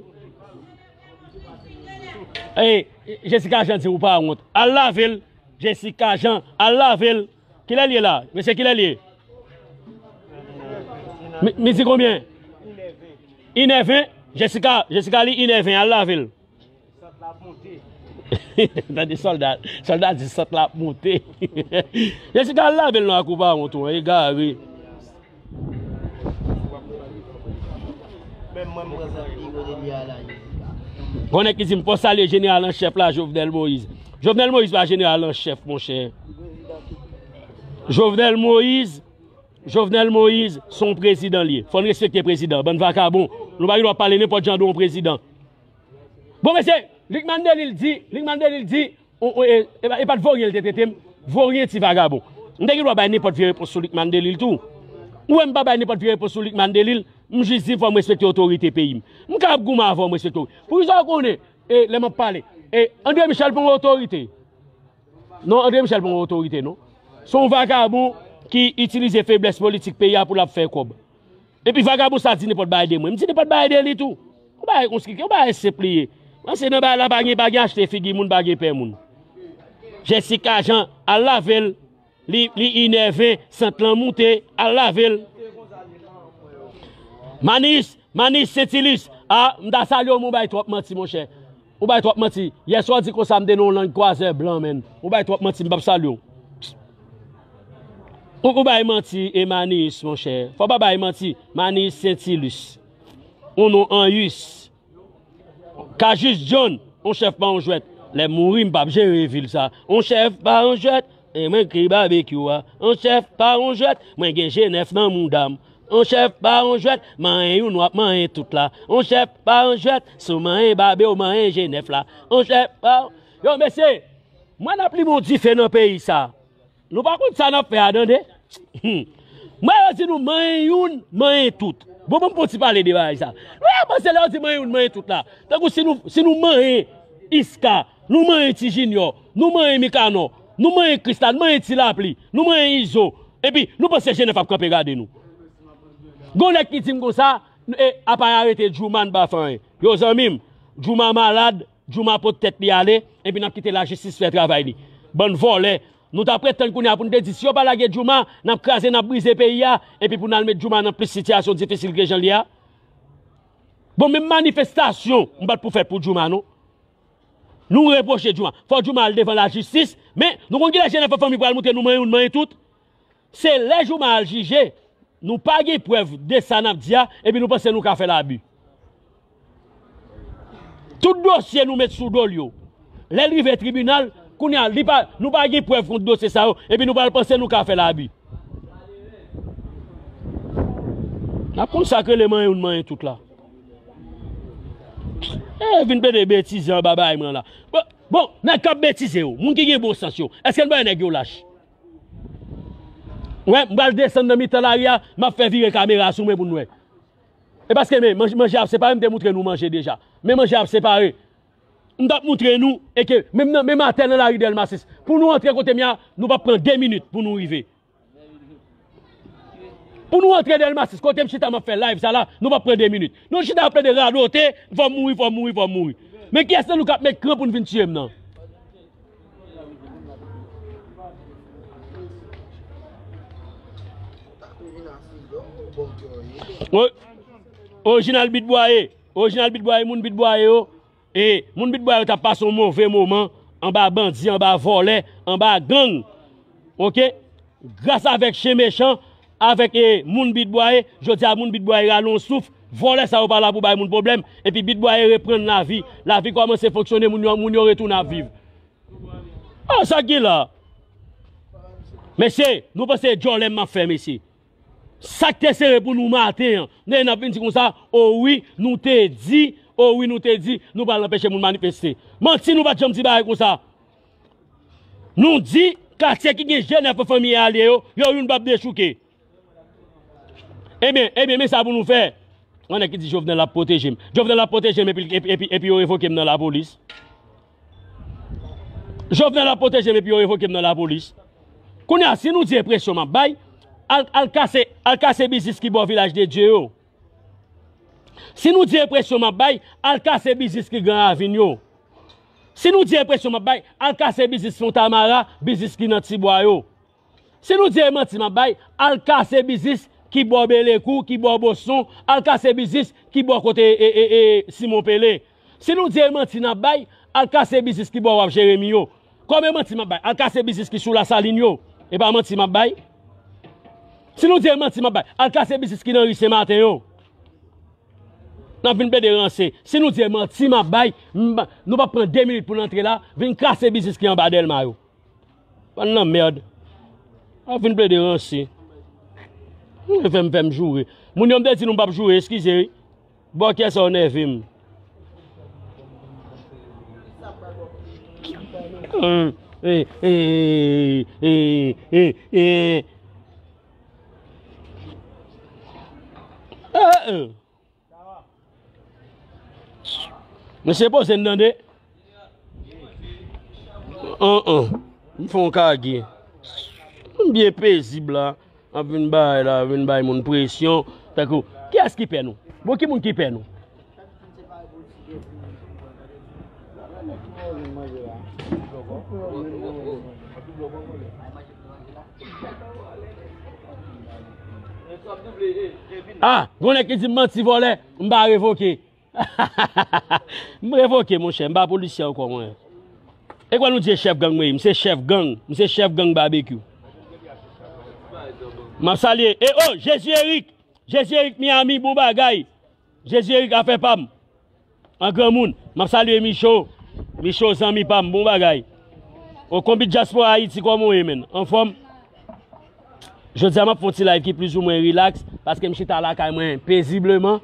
Eh, Jessica Jean di ou pa wont. Al lave l. Jessica Jean, al lave l. Kilè l ye la? Mesye, kilè l ye? Mi-, midi konbyen? Inè ven. Jessica, Jessica li inè ven, al lave l. Tande sòlda, sòlda di sant la ap monte. Jessica, al lave l non ak ou pa wont ou, egare. Menm mwen, m prezante li kote li a la, Jessica. Gon nèg ki di m fò salye jeneral an chèf la, Jovenel Moïse. Jovenel Moïse pa jeneral an chèf, monchè. Jovenel Moïse, Jovenel Moïse, se yon prezidan li ye. Fò n respekte prezidan, bann vakabon. Nou pa gen dwa pale nenpòt jan de yon prezidan. Bon, mesye, Lucmane Delille di, Lucmane Delille di, on, on, e, e pa, e pa t voryen l te trete m, voryen ti vagabon. M te gen dwa bay nenpòt vye repons sou Lucmane Delille tou. Ou wè m pa bay nenpòt vye repons sou Lucmane Delille, m jis di fò m respekte otorite peyi m. M ka ap goumen avè w, m respekte w. Poukisa w konnen, e, lè m ap pale, e, André Michel pa yon otorite? Non, André Michel pa yon otorite, non. Se yon vagabon ki itilize feblès politik peyi a pou l ap fè kòb. Epi vagabon sa di nenpòt bagay de mwen. M di nenpòt bagay de li tou. Yon bagay konplike, yon bagay senp li ye. Panse nan bagay la pa gen, pa gen achte figi moun, pa gen pè moun. Jessica Jean, al lave l. Li, li inève, sant lan moute, al lave l. Manis, Manis Sentilis, a, m ta salye w, men w bay twòp manti, monchè. Ou bay twòp manti. Yèswa w di konsa m te nan yon lang kwazè blan, menn. Ou bay twòp manti, m p ap salye w. Ou, ou bay manti, e Manis, monchè. Fò w pa bay manti. Manis Sentilis. Yon non anyis. Kajis John, yon chèf pa yon jwèt. Lè m mouri, m p ap jere vil sa. Yon chèf pa yon jwèt. E mwen ki babekyou a. Yon chèf pa yon jwèt. Mwen gen jenèf nan mouda m. On chèf pa on jwèt, manyen youn w ap manyen tout la. On chèf pa on jwèt, si w manyen babe w manyen jenèf la. On chèf pa on... Yo, mesye, mwen n ap limen yon dife nan peyi sa. Nou pa konn sa n ap fè a, tande. Hmm. Mwen yo di nou manyen youn, manyen tout. Bon, bon, bon, ti pale de bagay sa. Nou yo panse lè yo di manyen youn, manyen tout la. Tankou si nou, si nou manyen Iska, nou manyen Ti Jinyò, nou manyen Mikanò, nou manyen Krisla, nou manyen Ti Lapli, nou manyen Izo. Epi, nou panse Jenèf ap kanpe gade nou. Gon nèg ki di m konsa, e, apa y arete Djouma n pa fè anyen. Yo zanmi m, Djouma malad, Djouma pot tèt li ale, epi n ap kite lajistis fè travay li. Bann vòlè, nou t ap ret tann kounye a pou n te di, si yo pa lage Djouma, n ap kraze, n ap brize peyi a, epi pou n al met Djouma nan plis sitiyasyon difisil ke jan l ye a. Bon, menm manifestasyon, m pa t pou fèt pou Djouma, non. Nou repwoche Djouma. Fò Djouma al devan lajistis, men nou konn kilè Jenèf an fanmi pral montre nou manyen youn, manyen tout. Se lè Djouma al jije, nou pa gen prèv de sa n ap di a, epi nou panse nou ka fè labi. Tout dosye nou met sou do l yo. Lè l rive tribinal, kounye a, li pa, nou pa gen prèv kont dosye sa yo, epi nou pral panse nou ka fè labi. N ap konn sa k rele manyen youn, manyen tout la. E, vin plede betize anba bagay mwen la. Bon, bon, nèg k ap betize yo, moun ki gen bon sans yo, èske n bay nèg yo lach? Wè, m pral desann nan mitan lari a, m ap fè vire kamera sou mwen pou n wè. E paske men, manje, manje ap separe, m te moutre nou manje deja. Men manje ap separe. M t ap moutre nou, e ke menm nan, menm atè nan lari Dèlma sis. Pou nou antre kote m ye a, nou p ap pran de minit pou nou rive. Pou nou antre Dèlma sis, kote m chita m ap fè live sa la, nou p ap pran de minit. Nou chita ap plede radote, fò m mouri, fò m mouri, fò m mouri. Men kiyès nan nou k ap met kran pou n vin tiye m nan? O-, Orijinal Bitbwaye, Orijinal Bitbwaye, moun Bitbwaye yo, e moun Bitbwaye yo t ap pase yon move moman anba bandi, anba vòlè, anba gang. Oke? Gras avèk chen mechan, avèk, e, moun Bitbwaye, jodi a moun Bitbwaye rale yon souf, vòlè sa yo pa la pou bay moun pwoblèm, epi Bitbwaye reprann lavi, lavi kòmanse fonksyone, moun yo, moun yo retounen ap viv. A, sa k gen la? Mesye, nou panse djòlè m ap fè, mesye. Sa k te sere pou nou maten an, n ap vin di konsa, o wi, nou te di, o wi, nou te di, nou pral anpeche moun manifeste. Manti, nou pa t janm di bagay konsa. Nou di, katye ki gen Jenèf an fanmi alye yo, yo youn p ap dechouke. Ebyen, ebyen, men sa pou nou fè. Yon nèg ki di Jovenel ap pwoteje m. Jovenel ap pwoteje m epi, epi, epi, epi yo revoke m nan lapolis. Jovenel ap pwoteje m epi yo revoke m nan lapolis. Kounye a, si nou di enpresyon m ap bay, al, al kase, al kase biznis ki bò Vilaj de Dye yo. Si nou di enpresyon m ap bay, al kase biznis ki Gran Ravin yo. Si nou di enpresyon m ap bay, al kase biznis Fontamara, biznis ki nan Tibwa yo. Si nou di e manti m ap bay, al kase biznis ki bò Belekou, ki bò Boston, al kase biznis ki bò kote, e, e, e, Simon Pele. Si nou di e manti n ap bay, al kase biznis ki bò Waf Jeremi yo. Kòm e manti m ap bay, al kase biznis ki sou Lasalin yo. E pa manti m ap bay. Si nou di e manti m ap bay, al kase biznis ki nan ri Sen Maten yo. N ap vin plede ranse. Si nou di e manti m ap bay, m pa, nou p ap pran de minit pou n antre la, vin kase biznis ki anba Dèlma yo. Bann lanmèd. Ap vin plede ranse. Fè m, fè m joure. Moun yo m te di nou m p ap joure, eskize wi. Bòkyè sa w nève m. Eh, eh, eh, eh, eh, eh. Eh, eh. Mesye poze n tande. An, an. M fè yon kage. M byen pezib la. M ap vin bay la, vin bay moun presyon. Tankou, kiyès ki pè nou? Bon, ki moun ki pè nou? Ah, gon nèg ki di m manti vòlè, m pa revoke. M revoke, monchè, m pa polisye ankò, mwen. E kwa nou di e chèf gang mwen ye? M se chèf gang, m se chèf gang Babekyou. M ap salye, e o, Jezi Erik, Jezi Erik Miami, bon bagay. Jezi Erik afè pa m. An granmoun, m ap salye Micho. Micho, zanmi pa m, bon bagay. O konbit dyaspora Ayiti, kòman w ye, menn? Anfòm? Jodi a, m ap fè yon ti live ki plizoumwen rilaks, paske m chita lakay mwen pezibleman.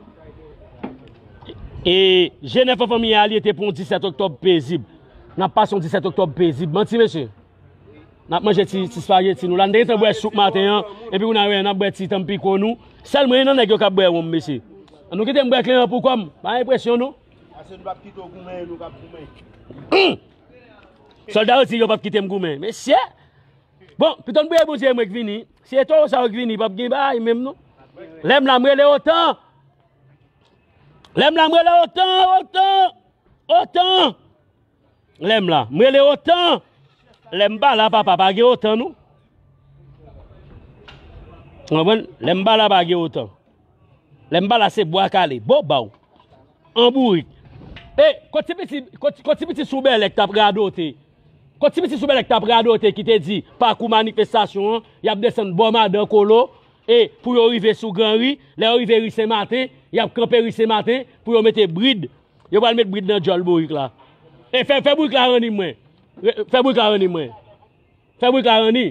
E Jenèf an fanmi alye te pran yon disèt oktòb pezib. N ap pase yon disèt oktòb pezib. Manti, mesye? N ap manje ti, ti spaghetti nou la. N te gentan bwè soup maten an. Epi kounye a, n ap bwè ti tanpiko nou. Sèl mwen, nan nèg yo k ap bwè wonm, mesye. An nou kite m bwè kleren pou kò m. Pa enpresyon nou. Ase nou p ap kite w goumen, nou p ap goumen. Sòlda yo di yo p ap kite m goumen. Mesye! Bon, pito n priye Bondye e mwen k vini. Si e towo sa yo k vini, p ap gen bagay menm non. Lè m la, m rele otan. Lè m la, m rele otan, otan, otan. Lè m la, m rele otan. Lè m pa la, papa, pa gen otan non. Ou konprann? Lè m pa la, pa gen otan. Lè m pa la, se bwa kale. Bon, ba w. An bourik. E, kot ti piti, kot, kot ti piti sou bèlè k t ap radote. Kot ti piti sou bèlè k t ap radote ki te di, pakou manifestasyon an, y ap desann bò Madan Kolo, e pou yo rive sou Granri, lè yo rive ri Senmaten, y ap kanpe ri Senmaten pou yo mete brid. Yo pral met brid nan djòl bourik la. E fè, fè bourik la ranni mwen. Re-, fè bourik la ranni mwen. Fè bourik la ranni.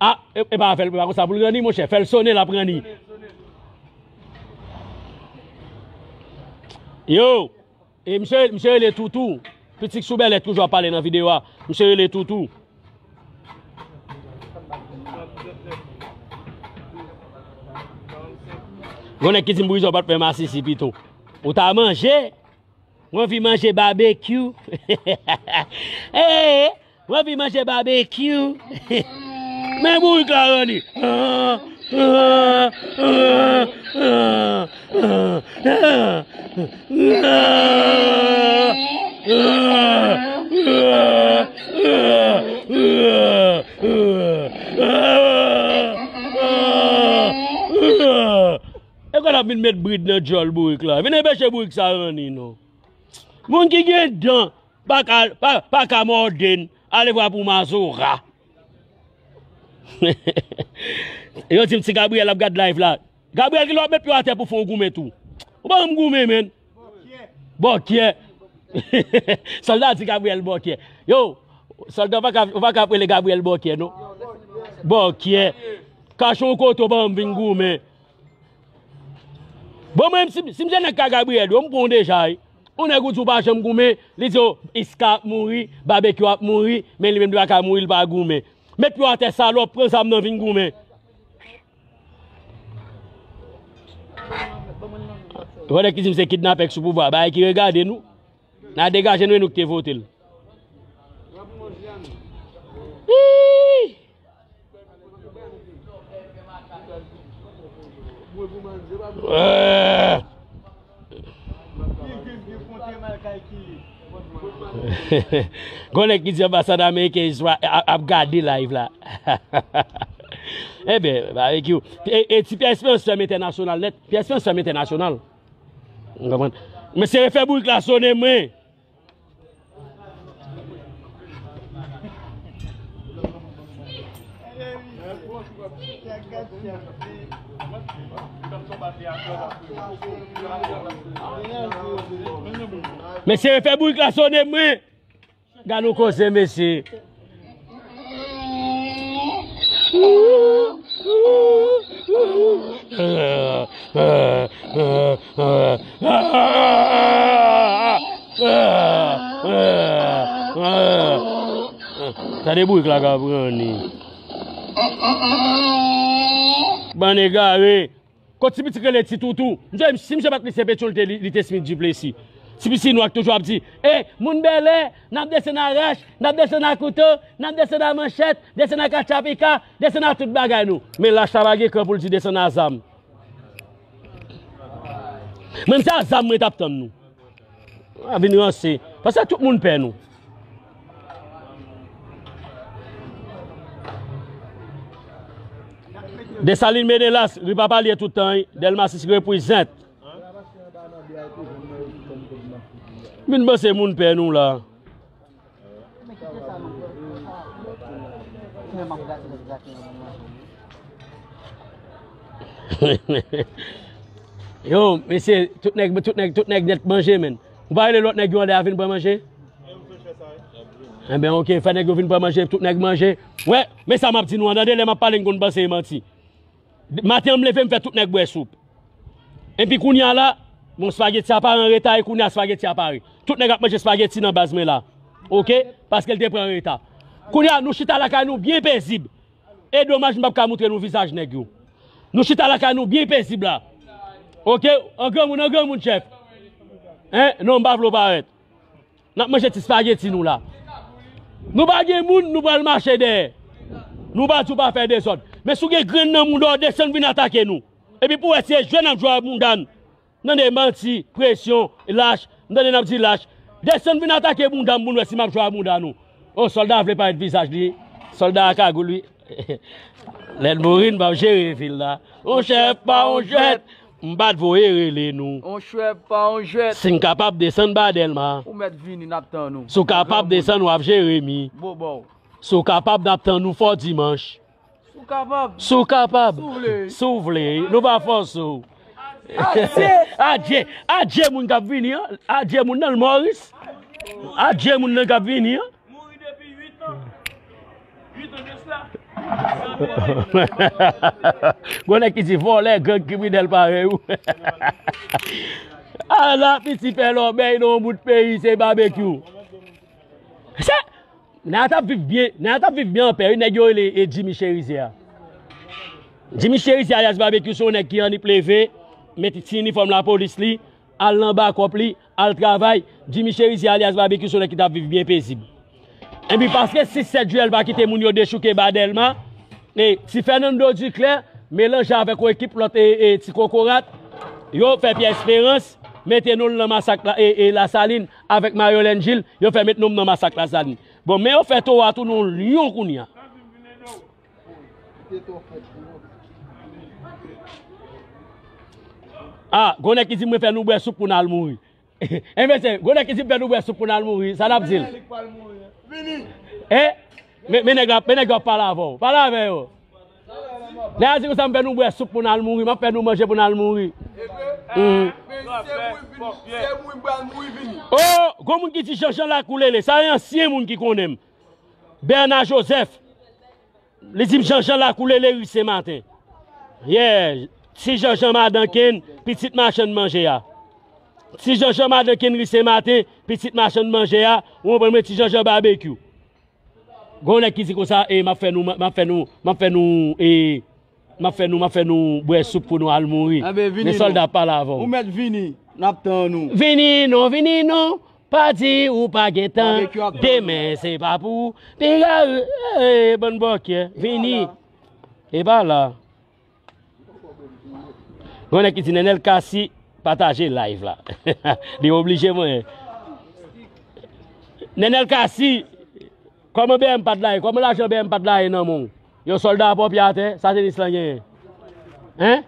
A, e, e pa fè l, e pa konsa pou l ranni, monchè. Fè l sonnen, l ap ranni. Yo, e misye, misye rele Toutou. Pitit sou bèlè toujou ap pale nan videyo a. Misye rele Toutou. Gon nèg ki di m Bourizò pa t fè masisi pito. Ou ta manje? Mwen anvi manje babekyou. Hey, mwen anvi manje babekyou. Men bourik la ranni. E kon ap vin met brid nan djòl bourik la. Vin enpeche bourik sa ranni non. Moun ki gen dan pa ka, pa, pa ka mòde n. Ale vwa pou mazora. Yo di m ti Gabriel ap gad live la. Gabriel, kilè w ap met pye w atè pou fè yon goumen tou? Ou pa janm goumen, menn. Bòkyè. Sòlda di Gabriel bòkyè. Yo, sòlda, ou pa ka, ou pa ka rele Gabriel bòkyè, non. Bòkyè. Kache yon kote, ou pa janm vin goumen. Bon, mwen, si, si m se nèg ka Gabriel, yo, m pran w deja, wi. Yon nèg ou di w pa janm goumen, li di w Iska ap mouri, Babekyou ap mouri, men li menm li pa ka mouri, li pa goumen. Met pye w atè, salòp, pran zam nan, vin goumen. Yo, nèg ki di m se kidnapè k sou pouvwa, bagay ki regade nou. N a degaje nou e nou ki te vote l. Ih! Gon nèg ki di anbasad ameriken Izra-, ap, ap gade live la. Ebyen, babekyou. E, e ti Pierre Espérance fè m entènasyonal nèt. Pierre Espérance fè m entènasyonal. Ou konprann? Mesye, refè bourik la sonnen mwen. Mesye, refè bourik la sonnen mwen. Gad yon koze, mesye. Tande bourik la k ap ranni. Bann egare. Kot ti piti k rele Ti Toutou? M sonje si misye pa t misye Petyonvil, li, li te Smith Duplessis. Ti piti nwa k toujou ap di, e, moun bèlè, n ap desann a rach, n ap desann a kouto, n ap desann a manchèt, desann a katchapika, desann a tout bagay nou. Men lach la pa gen kran pou l di desann a zam. Mwen, m se a zam mwen t ap tann nou. A vin ranse. Paske tout moun pè nou. Desalin Menelas, ri pa palye tout tan, wi. Dèlma sis represent. Vin panse moun pè nou la. Yo, mesye, tout nèg, tout nèg, tout nèg nèt manje, menn. Ou pa rele lòt nèg yo anlè a vin pran manje? Enben, oke, fè nèg yo vin pran manje, tout nèg manje. Wè, men sa m ap di nou an, tande, lè m ap pale, m konn panse e manti. Maten an, m leve, m fè tout nèg bwè soup. Epi kounye a la, bon, espageti a pare an reta, e kounye a espageti a pare. Tout nèg ap manje espageti nan baz mwen la. Oke? Paske l te pran reta. Kounye a, nou chita lakay nou byen pezib. E domaj, m p ap ka moutre nou vizaj nèg yo. Nou chita lakay nou byen pezib la. Oke? An granmoun, an granmoun, chèf. Hein? Non, m pa vle w parèt. N ap manje ti espageti nou la. Nou pa gen moun, nou pral mache dèyè. Nou pa di w pa fè dezòd. Men si w gen grenn nan mouda w, desann vin atake nou. Epi pou w wè si e jwe n ap jwe ak mouda n. Tande manti, presyon, lach. M tande n ap di lach. Desann vin atake bounda m pou n wè si m ap jwe ak bounda nou. O, sòlda vle parèt vizaj li. Sòlda a kagoul wi. Lè n mouri, n p ap jere vil la. On chèf pa on jwèt. M pa t voye rele nou. On chèf pa on jwèt. Si n kapab desann ba Dèlma. Ou mèt vini, n ap tann ou. Si w kapab desann, w ap Jeremi. Bobo. Si w kapab, n ap tann ou fò dimanch. Si w kapab. Si w kapab. Si w vle. Si w vle. Nou pa fòse w. Adye! Adye! Adye moun k ap vini an. Adye moun nan Moris. Adye moun nan k ap vini an. Mouri depi uit an. Uit an de sila. Gon nèg ki di vòlè, gang, kriminèl parèy ou. Ala piti pè lòbèy nan yon bout peyi, se babekyou. Se Naya t ap viv byen, Naya t ap viv byen anpè wi, nèg yo rele e Jimmy Cherizier a. Jimmy Cherizier alyas Babekyou se yon nèg ki annip leve, mete ti inifòm lapolis li, al nan bakòp li, al travay. Jimmy Cherizier alyas Babekyou se yon nèg ki t ap viv byen pezib. Epi paske sis sèt jiyè l pa kite moun yo dechouke ba Dèlma, e, ti Fernando Duclair melanje avèk yon ekip lòt, e, e, ti kokorat, yo fè Pyè Esperans mete non l nan masak la, e, e, Lasalin avèk Maryolène Gilles, yo fè met non m nan masak Lasalin. Bon, men yo fè towo a tounen yon lyon kounye a. A, gon nèg ki di mwen fè nou bwè soup pou n al mouri. Enben se, gon nèg ki di m fè nou bwè soup pou n al mouri. Sa n ap di l? Vini. E? Men, men nèg la, men nèg yo ap pale avè w. Pale avè yo. Nèg la di konsa m fè nou bwè soup pou n al mouri. M ap fè nou manje pou n al mouri. Mhm. O, gon moun ki di Janjan lakoulele. Sa e ansyen moun ki konnen m. Bernard Joseph. Li di m Janjan lakoulele ri Senmaten. Yeah, ti Janjan madan Ken, pitit machann manje a. Ti Janjan madan Ken ri Senmaten, pitit machann manje a, ou konprann mwen, ti Janjan babekyou. Gon nèg ki di konsa, e, m ap fè nou, m ap fè nou, m ap fè nou, e, m ap fè nou, m ap fè nou bwè soup pou nou al mouri. Men sòlda ap pale avè w. Ou mèt vini, n ap tann ou. Vini non, vini non. Pa di ou pa gen tan. Demen se pa pou ou. Piga, e, bann bòkyè. Vini. E pa la. Gon nèg ki di Nenel Cassy pataje live la. Li oblije mwen. Nenel Cassy, kòman B M pa t la ye? Kòman lajan B M pa t la ye nan men w? Yo sòlda a pòpye atè, sa tenis lan genyen? Hein?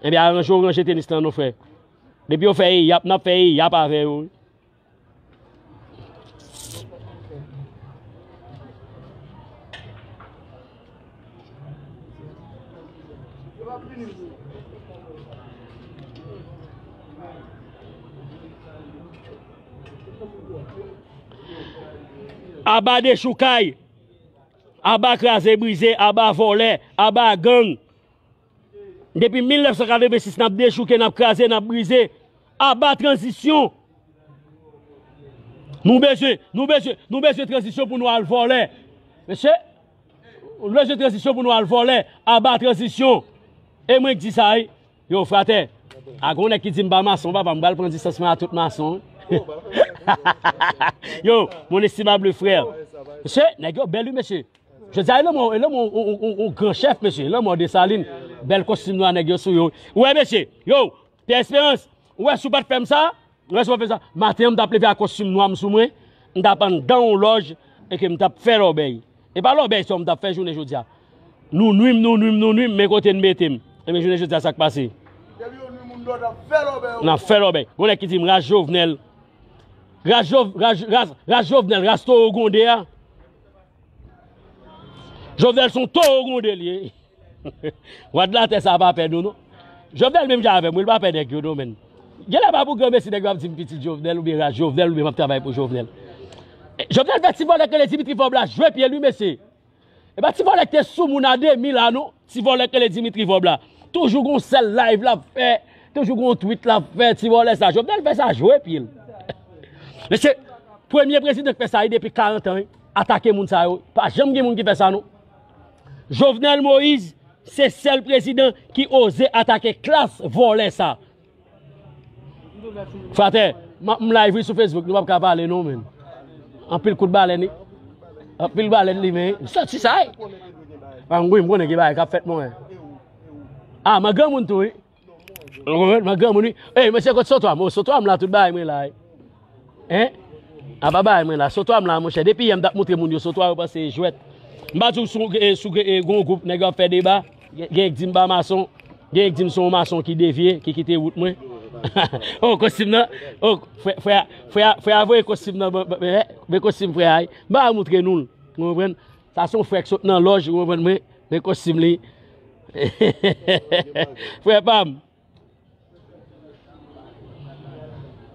Ebyen, aranje w ranje tenis lan non frè. Depi yo fè e yap, n ap fè e yap avè yo. Aba dechoukay, aba kraze brize, aba vòlè, aba gang. Depi mil nèf san katrevensis, n ap dechouke, n ap kraze, n ap brize. Aba tranzisyon. Nou bezwen, nou bezwen, nou bezwen tranzisyon pou nou al vòlè. Mesye, nou bezwen tranzisyon pou nou al vòlè. Aba tranzisyon. E mwen k di sa, wi. Yo, fratè. A gon nèg ki di m pa mason, papa, m pral pran distans mwen a tout mason. Yo, mon estimable frère. Mesye, nèg yo bèl, wi, mesye. Jodi a, e lanmò, e lanmò, on, on, on, on gran chèf, mesye. Lanmò Desalin. Bèl kostim nwa nèg yo sou yo. Ou wè, mesye. Yo, Pierre Espérance. Ou wè, si w pa t fè m sa, ou wè, si w pa t fè sa, maten an, m t ap leve ak kostim nwa m sou mwen. M t ap anndan yon lòj, e ke m t ap fè lòbèy. E pa lòbèy sa m t ap fè jounen jodi a. Nou nwi m, nou nwi m, nou nwi m, men kote n mete m. Ebyen, jounen jodi a, sa k pase? Depi yo nwi moun, lòt ap fè lòbèy. N ap fè lòbèy. Gon nèg ki di m, ras Jovenel. Ras Jov-, ras, ras, ras Jovenel, ras towo gwonde a. Jovenel se yon towo gwonde l ye. Wa de latè sa pa pè nou, non. Jovenel menm jan avè m, wi, li pa pè nèg yo, non, menn. Genlè pa pou granmesi nèg yo ap di m pitit Jovenel, oubyen ras Jovenel, oubyen m ap travay pou Jovenel. E, Jovenel fè ti vòlè k rele Dimitri Vorbe la jwe pye l, wi, mesye. E pa ti vòlè k te sou moun a de mil la, non. Ti vòlè k rele Dimitri Vorbe la. Toujou gon sèl live l ap fè, toujou gon tweet l ap fè, ti vòlè sa. Jovenel fè sa jwe pye l. Mesye, premye prezidan k fè sa, wi, depi karant an, wi. atake moun sa yo. Pa janm gen moun ki fè sa, non. Jovenel Moïse, se sèl prezidan ki oze atake klas vòlè sa. Fratè, m, m live wi sou Facebook, nou p ap ka pale non, men. Anpil kout balèn, anpil balèn li, men. Sòti sa, wi. Ah, wi, m konnen gen bagay k ap fèt, mwen. Ah, mwen granmoun tou, wi. Ou konprann? Mwen granmoun, wi. Ey, mesye, kot sotwa m? O, sotwa m la, tout bagay mwen la, wi. Hein? Apa bagay mwen la? Sotwa m la, monchè. Depi yè m t ap montre moun yo sotwa, yo panse e jwèt. M pa di w sou, e, sou, e, gon gwoup, nèg yo ap fè deba. Gen, gen k di m pa mason. Gen k di m se yon mason ki devye, ki kite wout mwen. Oh, kostim nan. Oh, frè, frè, frè, frè a voye kostim nan, ban, ban, ban, ban kostim frè a, wi. M pa montre nou l. Ou konprann? Sa se yon frè k sot nan lòj, ou konprann mwen? Men kostim li. Frè pa m.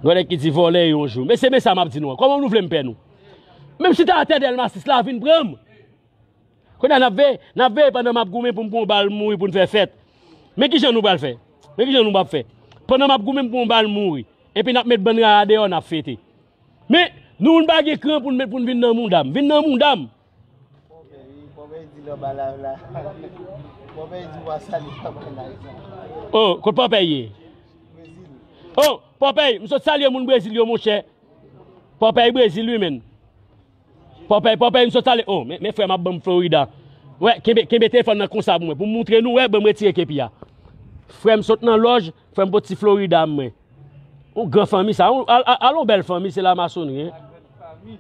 Gon nèg ki di vòlè yon jou. Mesye, men sa m ap di nou an. Kòman nou vle m pè nou? Menm chita atè Dèlma sis la vin pran m. Kounye a n ap veye, n ap veye pandan m ap goumen pou m pran yon bal mouri pou n fè fèt. Men kijan nou pral fè? Men kijan nou pral fè? Pandan m ap goumen m pran yon bal mouri. Epi n ap met bann rara deyò, n ap fete. Men, nou, nou pa gen kran pou n met, pou n vin nan mouda m. Vin nan mouda m. Pòpèy, Pòpèy di lè w ba la, la. Pòpèy di w pa salye papa la. Oh, kot Pòpèy ye? Brezil. Oh, Pòpèy, m sot salye moun Brezil yo, monchè. Pòpèy Brezil, wi, menn. Pòpèy, Pòpèy, m sot salye. Oh, men, men frè m ap ban m Florida. Wè, kenbe, kenbe telefòn nan konsa pou mwen, pou m montre nou, wè, ban m retire kepi a. Frè m sot nan lòj, frè m pot ti Florida mwen. Yon gran fanmi sa. Yon, al, al, al yon bèl fanmi, se la masonri, hein.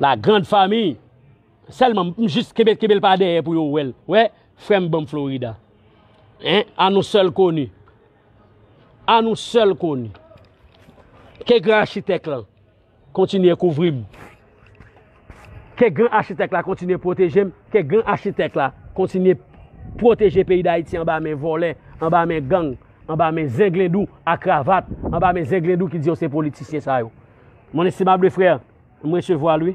La grande famille. Sèlman, m jis kenbe, kenbe l pa dèyè pou yo wè l. Wè, frè m ban m Florida. Hein? À nous seuls connus. À nous seuls connus. Ke gran achitèk lan kontinye kouvri m. Ke gran achitèk la kontinye pwoteje m. Ke gran achitèk la kontinye pwoteje peyi Dayiti anba men vòlè, anba men gang, anba men zenglendou a kravat, anba men zenglendou ki di yo se politisyen sa yo. Mon estimable frè, m resevwa l wi.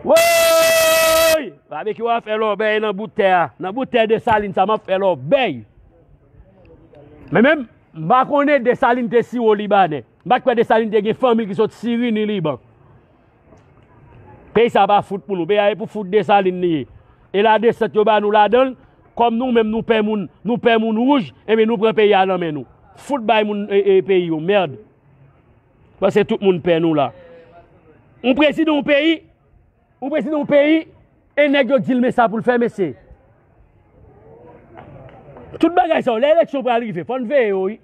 Woy! Babekyou ap fè lòbèy nan bout tè a. Nan bout tè Desalin sa, m ap fè lòbèy. Men menm, m pa konnen Desalin te siwo libanè. M pa t kwè Desalin te gen fanmi l ki sot Siri ni Liban. Peyi sa pa fout pou nou. Peyi a e pou fout Desalin li ye. E ladesant yo ba nou ladan l, kòm nou menm nou pè moun, nou pè moun wouj, enben nou pran peyi a nan men nou. Fout bay moun e, e, peyi yo, mèd. Paske tout moun pè nou la. Yon prezidan yon peyi, yon prezidan yon peyi, e nèg yo di l men sa pou l fè, mesye. Tout bagay sa yo, lè eleksyon pral rive, fò n veye yo, wi.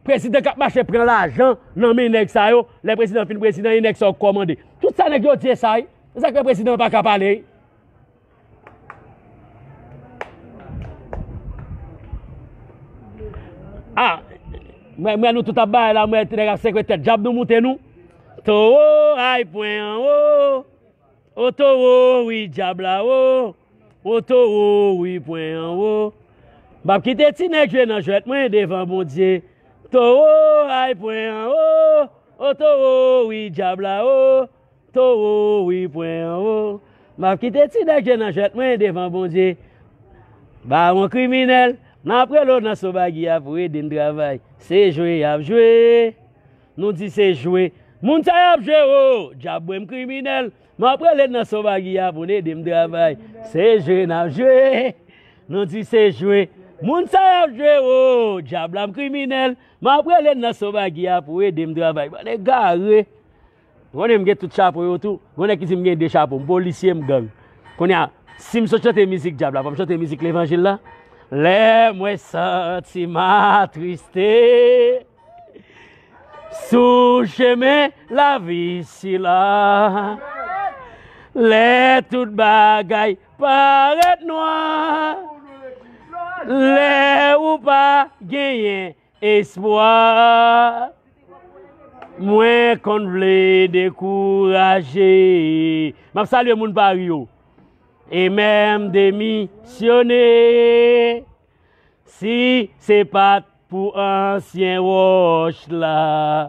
Prezidan k ap mache pran lajan nan men nèg sa yo, lè prezidan fin prezidan, e nèg sa yo k kòmande. Tout sa nèg yo di e sa, wi. Se sa k fè prezidan an pa ka pale, wi. Ah, mwen, mwen nou tout ap bay la, mwen nèg ap sekwe tèt dyab nou moute nou. Towo ay pwen anwo. O towo wi dyab la wo. O towo wi pwen anwo. M p ap kite ti nèg jwe nan jwèt mwen devan Bondye. Towo ay pwen anwo. O towo wi dyab la wo. Towo wi pwen anwo. M ap kite ti nèg jwe nan jwèt mwen devan Bondye. Bawon kriminèl, n ap rele w nan Sobagi a pou ede n travay. Se jwe y ap jwe. Nou di se jwe. Moun sa y ap jwe o. Dyab mwen m kriminèl. M ap rele n nan Sobagi a pou n ede m travay. Se jwe n ap jwe. Nou di se jwe. Moun sa y ap jwe o. Dyab la m kriminèl. M ap rele n nan Sobagi a pou ede m travay. Bann egare. Ou konnen m gen tout chapo yo tou. Gon nèg ki di m gen de chapo. M polisye, m gang. Kounye a, si m sot chante mizik dyab la, fò m chante mizik levanjil la. Lè mwen santi m atriste sou chemen lavi sila, lè tout bagay parèt nwa, lè ou pa genyen espwa, mwen konn vle dekouraje. M ap salye moun Pari yo. E menm demisyone. Si se pa t pou ansyen wòch la,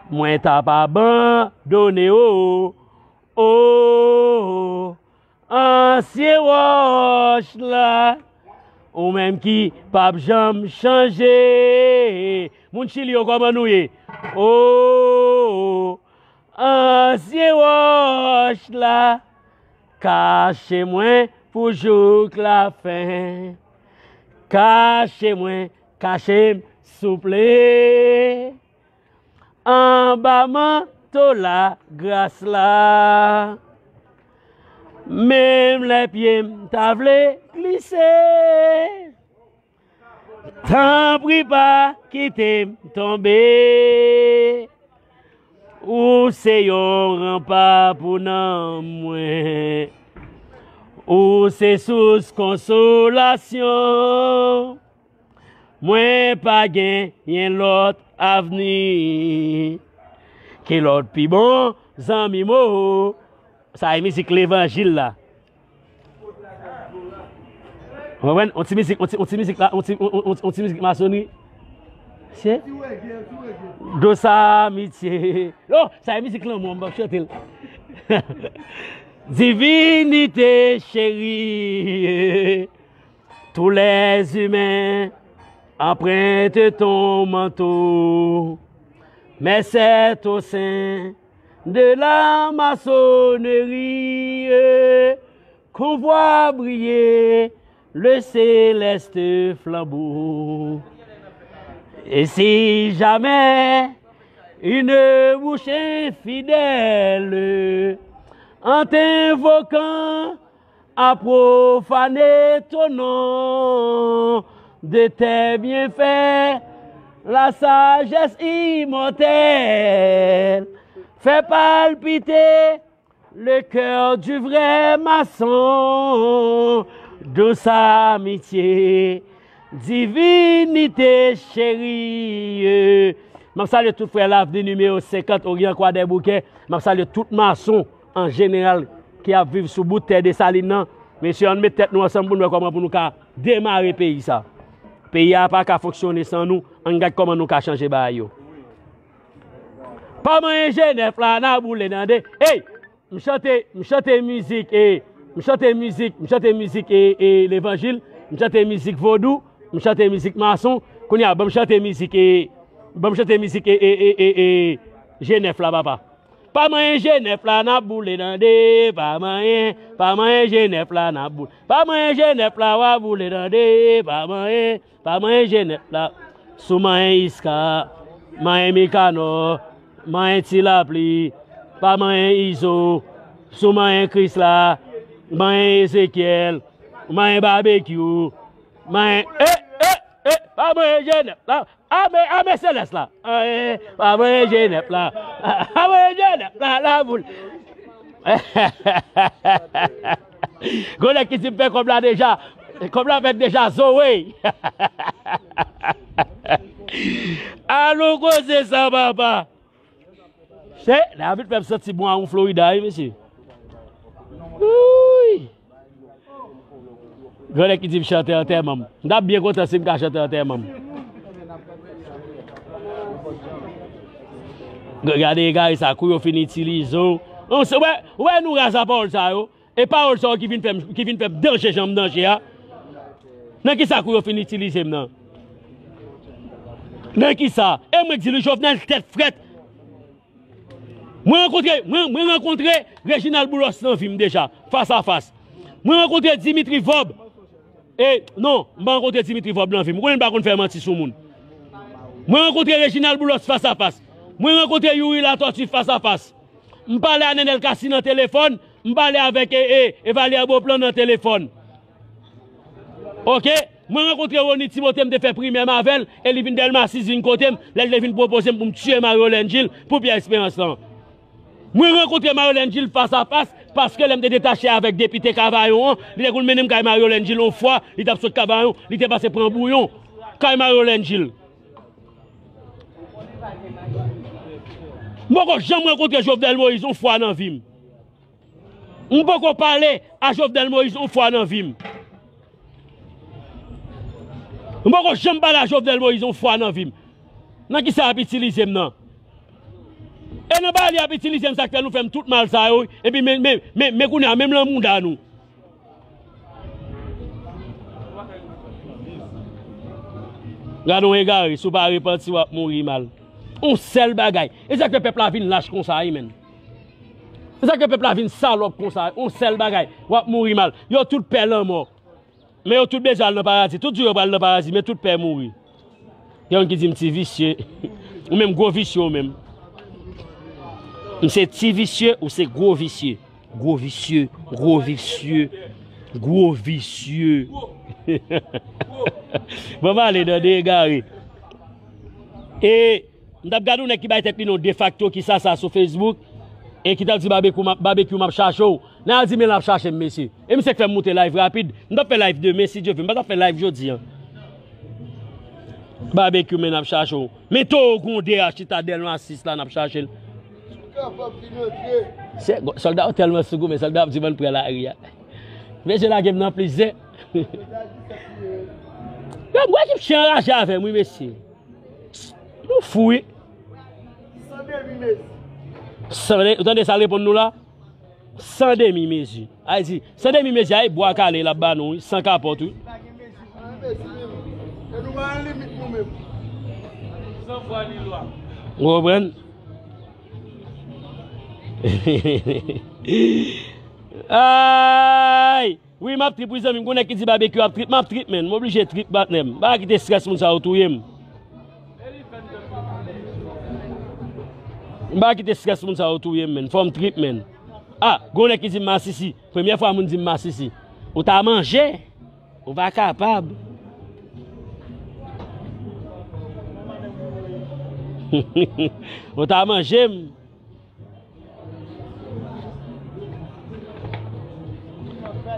mwen t ap abandone w. O, ansyen wòch la, ou menm ki p ap janm chanje. Moun Chili yo, kòman nou ye? O, Ansyen wòch la, kache mwen pou jouk lafen. Kache mwen, kache m, souple. Anba manto lagras la, menm lè pye m ta vle glise. Tanpri pa kite m tonbe. Ou se yon ranpa pou nanm mwen. Ou se sous konsolasyon. Mwen pa genyen lòt avni. Ke lòt pi bon zanmi mo. Sa e mizik levanjil la. Ou konprann? On ti mizik, on ti, on ti mizik la, on ti, on, on, on, on ti mizik masonri. Se? Dosa amitye. Oh, sa e mizik lanmou, m p ap chante l. Divinité chérie, tous les humains empruntent ton manteau, mais c'est au sein de la maçonnerie qu'on voit briller le céleste flambeau. Et si jamais une bouche infidèle, en t'invoquant, a profané ton nom, de tes bienfaits, la sagesse immortelle fait palpiter le cœur du vrai maçon. Douce amitié, divinité chérie. M ap salye tout frè Lavni nimewo senkant, Oryan Kwadèboukè. M ap salye tout mason an jeneral ki ap viv sou bout tè Desalin nan. Mesye, ann met tèt nou ansanm pou n wè kòman pou nou ka demare peyi sa. Peyi a pa ka fonksyone san nou. Ann gad kòman nou ka chanje bagay yo. Pa manyen Jenèf la, n a boule nan de. Ey! M chante, m chante mizik, e, m chante mizik, m chante mizik, e, e, levanjil, m chante mizik vodou, m chante mizik mason. Kounye a, ban m chante mizik, e, ban m chante mizik, e, e, e, e, e, Jenèf la, papa. Pa manyen Jenèf la, n ap boule nan de, pa manyen, pa manyen Jenèf la, n ap boule. Pa manyen Jenèf la, w ap boule nan de, pa manyen. Pa manyen Jenèf la, si w manyen Iska, manyen Mikanò, manyen Ti Lapli, pa manyen Izo, si w manyen Krisla, manyen Ezekyèl, manyen Babekyou, manyen, e, e, e, pa manyen Jenèf la, ame, ame Selès la, e, pa manyen Jenèf la, pa manyen Jenèf la, laboul. Gon nèg ki di m fè kòb la deja. Kòb la fèt deja, Zoe. Alon koze sa, papa. Se, David fè m santi bon a yon Florida, wi, mesye. Wouy. Gon nèg ki di m chante antèman m. M t ap byen kontan si m ka chante antèman m. Gade egare sa, kou yo fin itilize w. Ou wè, ou wè nou raz a pawòl sa yo. E pawòl sa yo ki vin fè m, ki vin fè m danje jan m danje a. Nan kisa kou yo fin itilize m nan? Nan kisa? E mwen k di nou Jovenel tèt frèt. Mwen rankontre, mwen, mwen rankontre Reginald Boulos nan vi m deja, fas a fas. Mwen rankontre Dimitri Vorbe. E, non, m pa rankontre Dimitri Vorbe nan vi m. Ou konnen m pa konn fè manti sou moun. Mwen rankontre Reginald Boulos fas a fas. Mwen rankontre Youri Latortue fas a fas. M pale a Nenel Cassy nan telefòn, m pale avèk, e, e, e Valère Beauplan nan telefòn. Oke? Mwen rankontre Rony Timothé, m te fè primè m avè l, e li vin Dèlma sis vin kote m, lè l te vin pwopoze m pou m tiye Mario Lendjil pou Pierre Espérance lan. Mwen rankontre Mario Lendjil fas a fas, paske lè m te detache avèk depite Kavayon an, li te konn mennen m kay Mario Lendjil yon fwa, li t ap sot Kavayon, li te pase pran bouyon kay Mario Lendjil. M poko janm rankontre Jovenel Moïse yon fwa nan vi m. M poko pale a Jovenel Moïse yon fwa nan vi m. M poko janm pale a Jovenel Moïse yon fwa nan vi m. Nan kisa y ap itilize m nan? E nan bagay li ap itilize m, sa k fè nou fè m tout mal sa yo, epi men, men, men, men kounye a, menm lan mouda nou. Gade yon egare, si w pa repanti, w ap mouri mal. Yon sèl bagay. E sa k fè pèp la vin lach konsa, wi, menn. Se sa ke pèp la vin salòp konsa, yon sèl bagay, w ap mouri mal. Yo tout pè lanmò. Men yo tout bezwen al nan paradi. Tout di yo pral nan paradi, men tout pè mouri. Gen youn ki di m ti visye. Ou menm gwo visye ou menm. M se ti visye, ou se gwo visye. Gwo visye, gwo visye, gwo visye. Bon, m ale nan de egare. E M t ap gade yon nèg ki bay tèt li non defakto ki sa sa sou Facebook e ki t ap di Babekyou m ap, Babekyou m ap chache w. Nan al di men l ap chache m mesye. E misye k fè m moute live rapid. M t ap fè live demen si Dye vle. M pa t ap fè live jodi a. Babekyou men n ap chache w. Men towo gwonde a chita dèyè l nan asis la n ap chache l. Se, sòlda yo tèlman sou goumen, sòlda ap di bann pran lari a. Mesye lage m nan plis zen. Yo, m wè ki chen anraje avè m wi mesye. Nou fou wi. San demi mezi. San de-, ou tande sa l reponn nou la? San demi mezi. Ay di, san demi mezi, ay bwa kale l ap ba nou wi, san kapòt wi. Pa gen mezi, pa gen mezi menm. E nou pa gen limit nou menm. San fwa ni lwa. Ou konprann? Ay! Wi, m ap trip, wi, zanmi m. Gon nèg ki di Babekyou ap trip, m ap trip, menn. M oblije trip, patnè m. M pa kite estrès moun sa yo touye m. M pa kite estrès moun sa yo touye m, menn. Fò m trip, menn. Ah, gon nèg ki di m masisi. Premyè fwa moun di m masisi. Ou ta manje. Ou pa kapab. Ou ta manje m.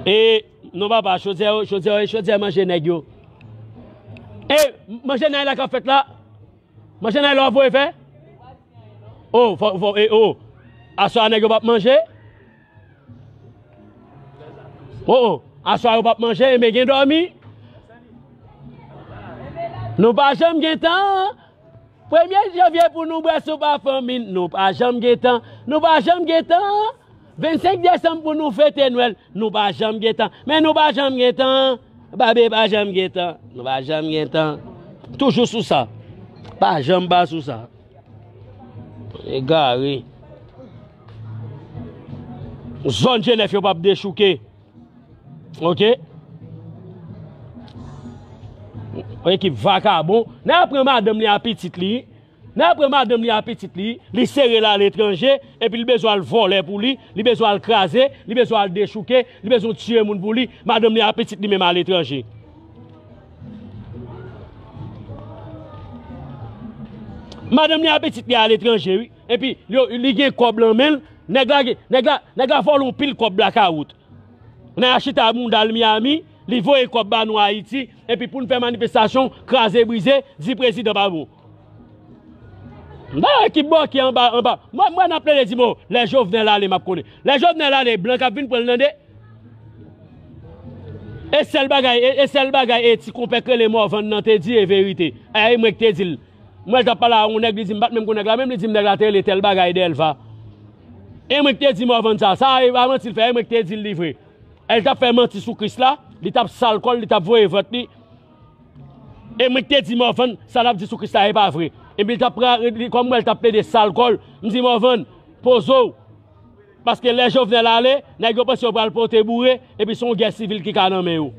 E, non, papa, chodyè, chodyè, chodyè manje nèg yo. E, manje nèg la k ap fèt la. Manje nèg la w ap voye fè? O, fò, fò, e, o. Aswè a nèg yo p ap manje? O, o. Aswè a yo p ap manje, enben gen dòmi. Nou pa janm gen tan. Premye janvye pou nou bwè soup a fanmi n, nou pa janm gen tan, nou pa janm gen tan. Vennsenk desanm pou nou fete Nwèl, nou pa janm gen tan, men nou pa janm gen tan. Babe pa janm gen tan, nou pa janm gen tan. Toujou sou sa. Pa janm pa sou sa. Egare. Zòn Jenèf yo p ap dechouke. Ok? Yon ekip vakabon. Nèg la pran madanm li a pitit li. Nèg la pran madanm li a pitit li. Li sere l aletranje. Epi li bezwen al vòlè pou li. Li bezwen al kraze. Li bezwen al dechouke. Li bezwen tiye moun pou li. Madanm li a pitit li menm aletranje. Madanm li a pitit li aletranje, wi. Epi, li, li gen kòb lan men l. Nèg la gen, nèg la, nèg la vòlè yon pil kòb blakawout. Nèg la chita bounda l Miami, li voye kòb ba nou Ayiti, epi pou n fè manifestasyon, kraze brize, di prezidan pa bon. M pa wè ki bò ki anba, anba. Mwen, mwen n ap plede di mo, lè Jovenel ale, m ap konnen. Lè Jovenel ale, blan k ap vin pran l tande. E sèl bagay, e, e sèl bagay, e ti konpè k rele Morvan nan te di, e verite. E, e mwen k te di l. Mwen t ap pale a yon nèg, li di m pa t menm konn nèg la, menm li di m nèg la te rele tèl bagay Dèlva. E mwen k te di Morvan sa, sa e pa manti l fè, e mwen k te di l li vre. E l t ap fè manti sou Kris la, li t ap sal kò l, li t ap voye vant li. E mwen k te di Morvan, sa l ap di sou Kris la, e pa vre. Epi l t ap pran, li, kòm mwen l t ap plede sal kò l, m di Morvan, poze w. Paske lè Jovenel ale, nèg yo panse yo pral pote boure, epi se yon gè sivil ki ka nan men yo.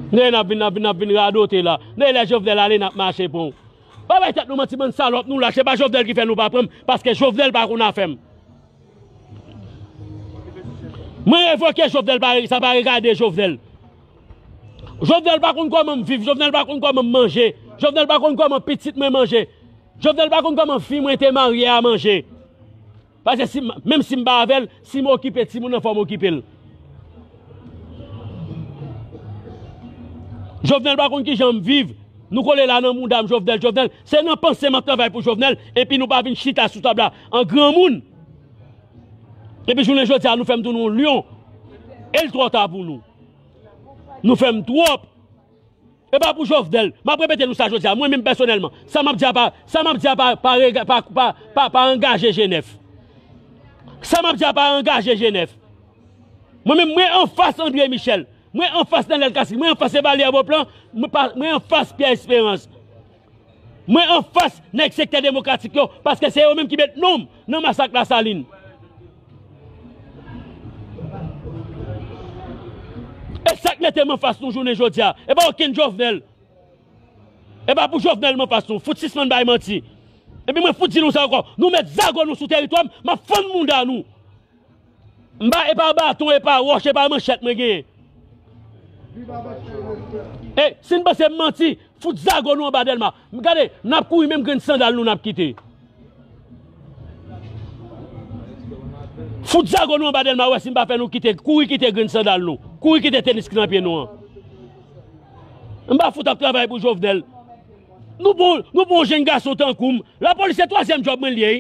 Nèg n ap vin, n ap vin, n ap vin radote la. Nèg lè Jovenel ale, n ap mache pran w. Pa bay tèt nou manti, bann salòp, nou lach. Se pa Jovenel ki fè nou pa pran m, paske Jovenel pa konn afè m. Mwen revoke Jovenel, pa, sa pa regade Jovenel. Jovenel pa konn kòman m viv, Jovenel pa konn kòman m manje, Jovenel pa konn kòman pitit mwen manje. Jovenel pa konn kòman fi mwen te marye a manje. Paske si m, menm si m pa avè l, si m okipe timoun nan, fò m okipe l. Jovenel pa konn kijan m viv. Nou kole la nan mouda m, Jovenel, Jovenel. Se nan panse m ap travay pou Jovenel, epi nou pa vin chita sou tab la an granmoun. Epi jounen jodi a, nou fè m tounen yon lyon. E l twò ta pou nou. Nou fè m twòp. E pa pou Jovenel. M ap repete nou sa jodi a. Mwen menm pèsonèlman. Sa m ap di a pa, sa m ap di a pa, pa, rega- pa, pa, pa, pa angaje Jenèf. Sa m ap di a pa angaje Jenèf. Mwen menm, mwen anfas André Michel. Mwen anfas Daniel Casimir. Mwen anfas Evalyè Beauplan. Mwen pa, mwen anfas Pierre Espérance. Mwen anfas nèg sektè demokratik yo, paske se yo menm ki met non m nan masak Lasalin. E sa k mete m anfas nou jounen jodi a, e pa okenn Jovenel. E pa pou Jovenel m anfas nou. Fout sispann bay manti. Epi mwen fout di nou sa ankò. Nou met zago nou sou teritwa m, m ap fann mouda nou. M pa, e pa baton, e pa wòch, e pa manchèt mwen genyen. E, si n panse m manti, fout zago nou anba Dèlma. M gade, n ap kouri, menm grenn sandal nou n ap kite. Fout zago nou anba Dèlma, wè si m pa fè nou kite, kouri kite grenn sandal nou. Kouri kite tenis ki nan pye nou an. M pa fout ap travay pou Jovenel. Nou pran, nou pran yon jenn gason tankou m. Lapolis se twazyèm djòb mwen l ye, wi.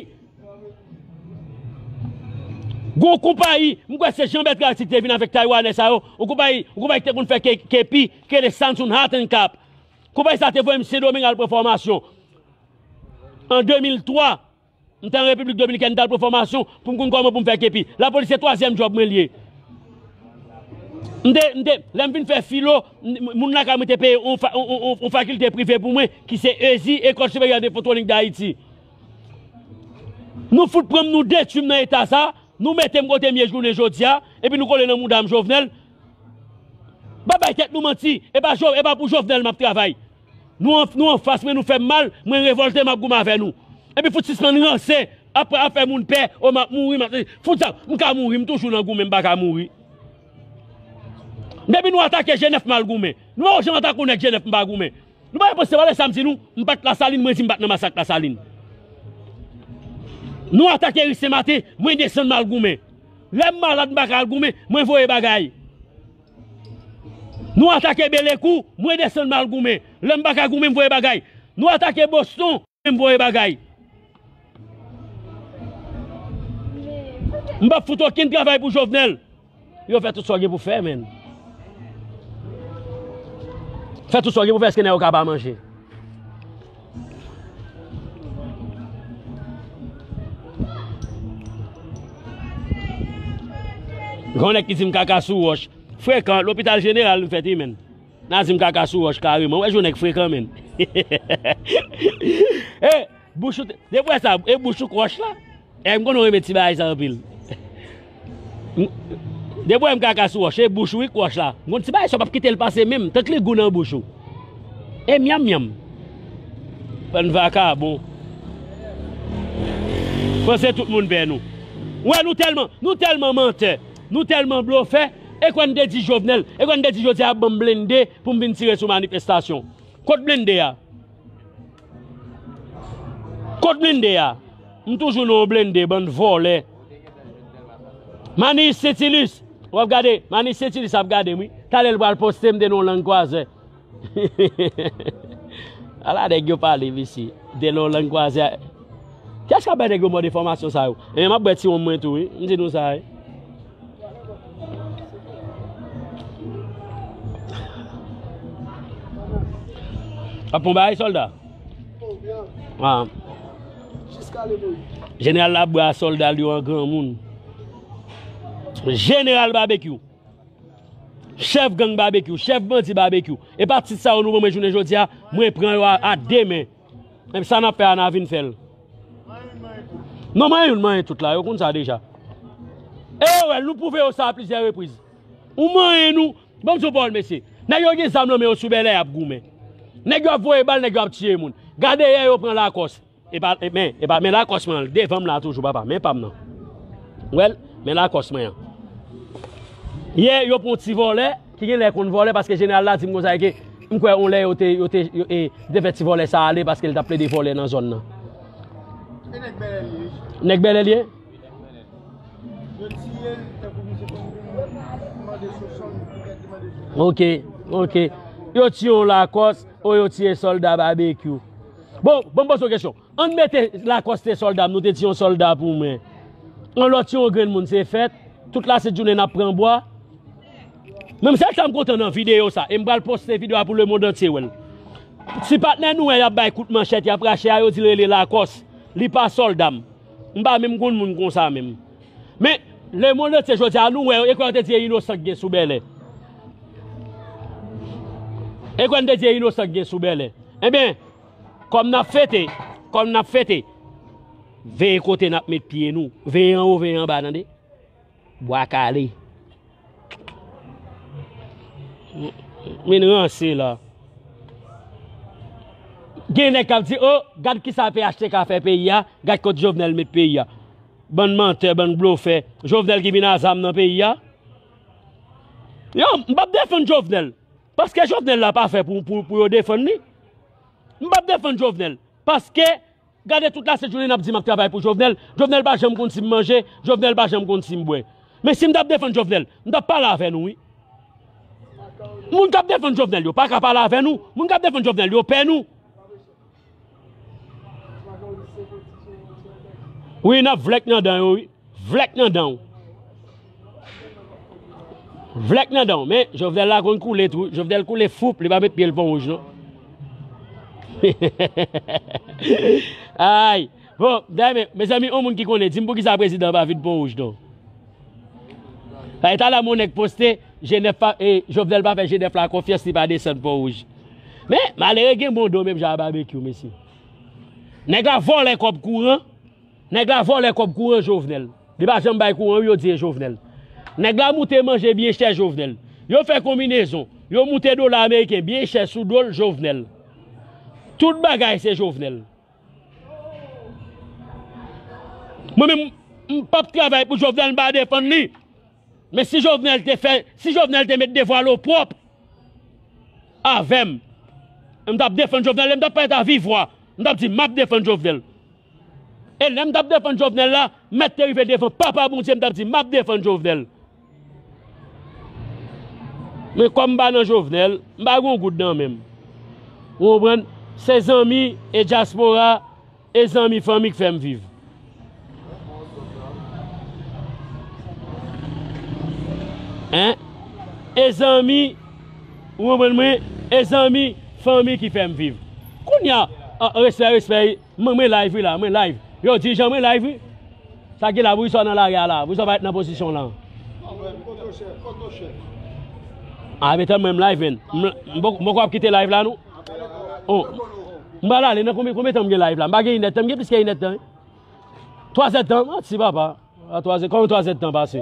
Gon konpayi, m kwè se Jean Bertrand Aristide te vin avèk Taywanè sa yo. Yon konpayi, yon konpayi ki te konn fè ke-, kepi, ki rele Samson Hat and Cap. Konpayi sa te voye m Sendomeng al pran fòmasyon. An de mil twa, m te an Repiblik Dominikèn, m t al pran fòmasyon pou m konn kòman pou m fè kepi. Lapolis se twazyèm djòb mwen l ye. M te, m te, lè m vin fè filo, m, moun lakay mwen te peye yon fa-, yon, yon, yon, yon fakilte prive pou mwen, ki se ESI, École Supérieure de Photonik d'Haïti. Nou fout pran m, nou detwi m nan eta sa, nou mete m kote m ye jounen jodi a, epi nou kole nan mouda m Jovenel. Pa bay tèt nou manti, e pa Jo-, e pa pou Jovenel m ap travay. Nou an, nou anfas mwen, nou fè m mal, mwen revòlte, m ap goumen avè nou. Epi fout sispann ranse, ap, ap fè moun pè, o m ap mouri, m ap, fout sa, m ka mouri, m toujou nan goumen, m pa ka mouri. Depi nou atake Jenèf, m al goumen. Nou pa wè jan m atake yon nèg Jenèf, m pa goumen. Nou pa reponn se pa lè sa m di nou, m pa t Lasalin, mwen di m pa t nan masak Lasalin. Nou atake ri Senmaten, mwen desann m al goumen. Lè m malad, m pa ka al goumen, mwen voye bagay. Nou atake Belekou, mwen desann m al goumen. Lè m pa ka goumen, m voye bagay. Nou atake Boston, m voye bagay. M p ap fout okenn travay pou Jovenel. Yo fè tout sa w gen pou fè, menn. Fè tout sa w gen pou fè, èske nèg yo ka pa manje? Gen yon nèg ki di m kaka sou wòch. Frekan, lopital jeneral m fèt wi, menn. N a di m kaka sou wòch kareman. Wè, jwenn nèg frekan, menn. E, bouch ou, depi w wè sa, e bouch ou k wòch la. E, m konn renmen ti bagay sa anpil. M, depi w wè m kaka sou wòch, e bouch ou wi k wòch la. M konn ti bagay sa w p ap kite l pase menm, tank li gou nan bouch ou. E myanm myanm. Bann vakabon. Panse tout moun pè nou. Wè, nou tèlman, nou tèlman mantè, nou tèlman blofè, e kwè n te di Jovenel, e kwè n te di jodi a ap ban m blende pou m vin tire sou manifestasyon. Kot blende a? Kot blende a? M toujou nan yon blende, bann vòlè. Manich Sentilis, w ap gade, Manich Sentilis ap gade m wi. Talè l pral poste m te nan yon lang kwazè. Ala nèg yo pale, mesye. Te nan yon lang kwazè. Kiyès k ap bay nèg yo mòd enfòmasyon sa yo? Ebyen, m ap bwè ti wonm mwen tou, wi. M di nou sa, wi. Ap pran bagay, sòlda? Ah. Jeneral la bwè a sòlda l yo an granmoun. Jeneral Babekyou. Chèf gang Babekyou, chèf bandi Babekyou. E pa tit sa yo nou ban mwen jounen jodi a, mwen pran yo a, a de men. Menm sa n ap fè a, n a vin fè l. Non, manyen youn, manyen tout la, yo konn sa deja. E yo wè l, nou pwouve yo sa a plizyè repriz. Ou manyen nou, ban m di w pawòl, mesye. Nèg yo gen zam nan men yo sou Bèlè, y ap goumen. Nèg yo ap voye bal, nèg yo ap tiye moun. Gade yè yo pran Lakòs. E pa, e, men, e pa, men Lakòs mwen an, devan m la toujou, papa, men pa m nan. Ou wè l? Men Lakòs mwen an. Yè, yo pran yon ti vòlè, ki genlè konn vòlè, paske jeneral la di m konsa, ke m kwè yon lè yo te, yo te, yo, e, te fè ti vòlè sa ale, paske l t ap plede vòlè nan zòn nan. E nèg Bèlè l ye? Nèg Bèlè l ye? Yo tiye l, tankou misye konn vin mande sou sòn, li te mande sou sòn. Ok, ok. Yo tiye yon Lakòs, o yo tiye sòlda Babekyou. Bon, bon, m poze yon kesyon. Ann mete Lakòs te sòlda m, nou te tiye yon sòlda pou mwen. Ann lòt tiye yon grenn moun, se fèt. Tout lasenjounen n ap pran bwa. Men m sèl sa m kontan nan videyo sa, e m pral poste videyo a pou lemonn antye wè l. Ti patnè nou wè y ap bay kout manchèt, y ap rache a, yo di l rele Lakòs. Li pa sòlda m. M pa menm konn moun konsa menm. Men, lemonn antye jodi a, nou wè, e kwè yo te di e inosan k gen sou Bèlè. E kwè n te di e inosan k gen sou Bèlè. Ebyen, Kòm n ap fete, kòm n ap fete, veye kote n ap met pye nou. Veye anwo, veye anba, tande. Bwa kale. Vin ranse la. Gen nèg k ap di, "O, gad kisa P H T K fè peyi a, gad kot Jovenel met peyi a." Bann mantè, bann blofè. Jovenel ki vin a zam nan peyi a. Yo, m p ap defann Jovenel. Paske Jovenel la pa fè pou, pou, pou yo defann li. M p ap defann Jovenel. Paske, gade tout lasent jounen n ap di m ap travay pou Jovenel. Jovenel pa janm konn si m manje, Jovenel pa janm konn si m bwè. Men si m t ap defann Jovenel, m t ap pale avè nou, wi. Moun k ap defann Jovenel yo pa ka pale avè nou. Moun k ap defann Jovenel yo pè nou. Wi, n ap vlèk nan dan yo, wi. Vlèk nan dan w. Vlèk nan dan w. Men, Jovenel la konn koule tou. Jovenel koule foup, li pa met pye l Pon Wouj, non. Ay. Bon, dayè, men, mezanmi, yon moun ki konnen, di m poukisa prezidan pa vin Pon Wouj, non. Paske talè m wè yon nèg poste, G nèf pa, e, Jovenel pa fè G nèf la konfyans, li pa desann Pon Wouj. Men, malere gen bon do menm jan a Babekyou, mesye. Nèg la vòlè kòb kouran, nèg la vòlè kòb kouran Jovenel. Li pa janm bay kouran, wi, yo di e Jovenel. Nèg la moute manje byen chè Jovenel. Yo fè konbinezon. Yo moute dola ameriken byen chè sou do l Jovenel. Tout bagay se Jovenel. Mwen menm, m p ap travay pou Jovenel, m pa defann li. Men si Jovenel te fè, si Jovenel te met devwa l opwòp avè m, m t ap defann Jovenel, e m t ap parèt a viv vwa. M t ap di, "M ap defann Jovenel." E lè m t ap defann Jovenel la, mèt te rive devan Papa Bondye, m t ap di, "M ap defann Jovenel." Men kòm m pa nan Jovenel, m pa gen yon goud nan men m. Ou konprann? Se zanmi e dyaspora, e zanmi fanmi k fè m viv. Hein? E zanmi, ou konprann mwen? E zanmi, fanmi ki fè m viv. Kounye a, a, respè, respè, mwen, mwen live wi la, mwen live. Yo, dirijan, mwen live wi. Sa gen la, Bourizò nan lari a la, Bourizò pa ret nan pozisyon lan. A, men tann mwen, m live, men. M, m poko, m poko ap kite live la, non. Oh. M pral ale nan konbyen, konbyen tan m gen live la? M pa gen inèdtan, m gen plis ke inèdtan, wi. Twazèdtan, manti papa. A twazè, kòman twazèdtan pase?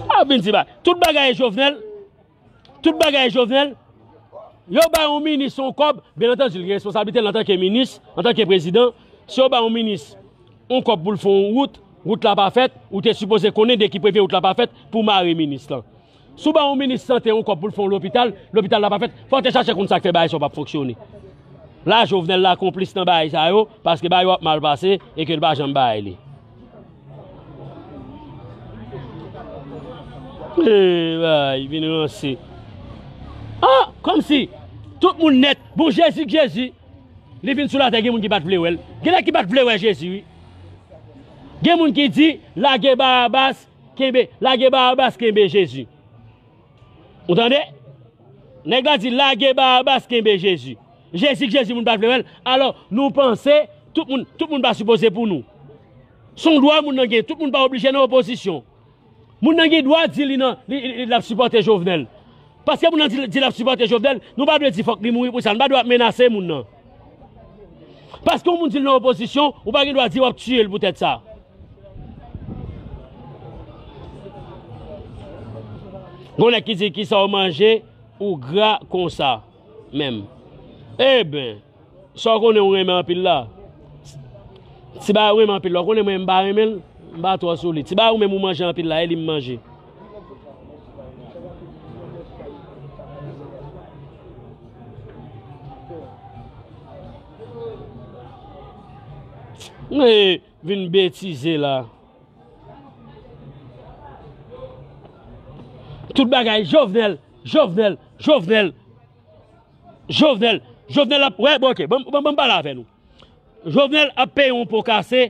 A, vin di ba. Tout bagay e Jovenel. Tout bagay e Jovenel. Yo ba yon minis yon kòb. Byen antandi, li gen responsablite l antanke minis, antanke prezidan. Si yo ba yon minis yon kòb pou l fè yon wout, wout la pa fèt, ou te sipoze konnen de ki premye wout la pa fèt pou mare minis lan. Si w ba yon minis sante yon kòb pou l fè yon lopital, lopital la pa fèt, fò w te chache konn sa k fè bagay sa yo p ap fonksyone. La, Jovenel la konplis nan bagay sa yo, paske bagay yo ap mal pase e ke l pa janm bay li. E, bagay, vin ranse. Ah, kòmsi tout moun nèt. Bon, Jezi k Jezi, li vin sou latè, gen moun ki pa t vle wè l. Gen nèg ki pa t vle wè Jezi, wi. Gen moun ki di, "Lage Barabas, kenbe, lage Barabas, kenbe Jezi." Ou tande? Nèg la di, "Lage Barabas, kenbe Jezi." Jezi k Jezi, moun pa t vle wè l. Alò, nou panse, tout moun, tout moun pa sipoze pou nou. Se yon dwa moun nan gen, tout moun pa oblije nan opozisyon. Moun nan gen dwa di li nan, li, li, li, l ap sipòte Jovenel. Paske moun nan di, di l ap sipòte Jovenel, nou pa dwe di fòk li mouri pou sa. Nou pa dwe ap menase moun nan. Paske yon moun di l nan opozisyon, ou pa gen dwa di w ap tiye l poutèt sa. Gon nèg ki di, "Kisa w manje, ou gra konsa menm?" Eben, sa w konnen w renmen anpil la. Ti bagay w renmen anpil la, w konnen mwen m pa renmen l, m pa twò sou li. Ti bagay ou menm ou manje anpil la, e li m manje. E vin betize la. Tout bagay Jovenel, Jovenel, Jovenel. Jovenel, Jovenel ap, wè, bon, ok, ban, ban, ban m pale avè nou. Jovenel ap peye yon po kase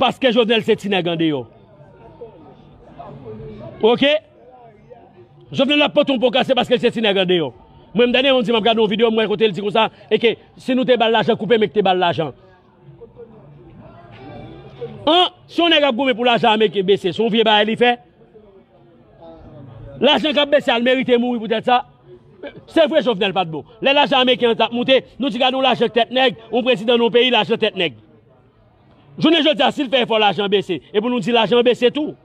paske Jovenel se ti nèg andeyò. Ok? Jovenel ap pote yon po kase paske l se ti nèg andeyò. Mwen, m tande yon di m ap gade yon videyo, m wè kote l di konsa, e ke si nou te ba l lajan, koupe men k te ba l lajan. An, si yon nèg ap goumen pou lajan ameriken bese, se yon vye bagay li fè? Lajan k ap bese a, l merite mouri poutèt sa? Se vre Jovenel pa t bon. Lè lajan ameriken an t ap moute, nou di gade yon lajan k tèt nèg, yon prezidan nan yon peyi, lajan tèt nèg. Jounen jodi a, si l fè efò lajan bese, e pou nou di lajan bese tou.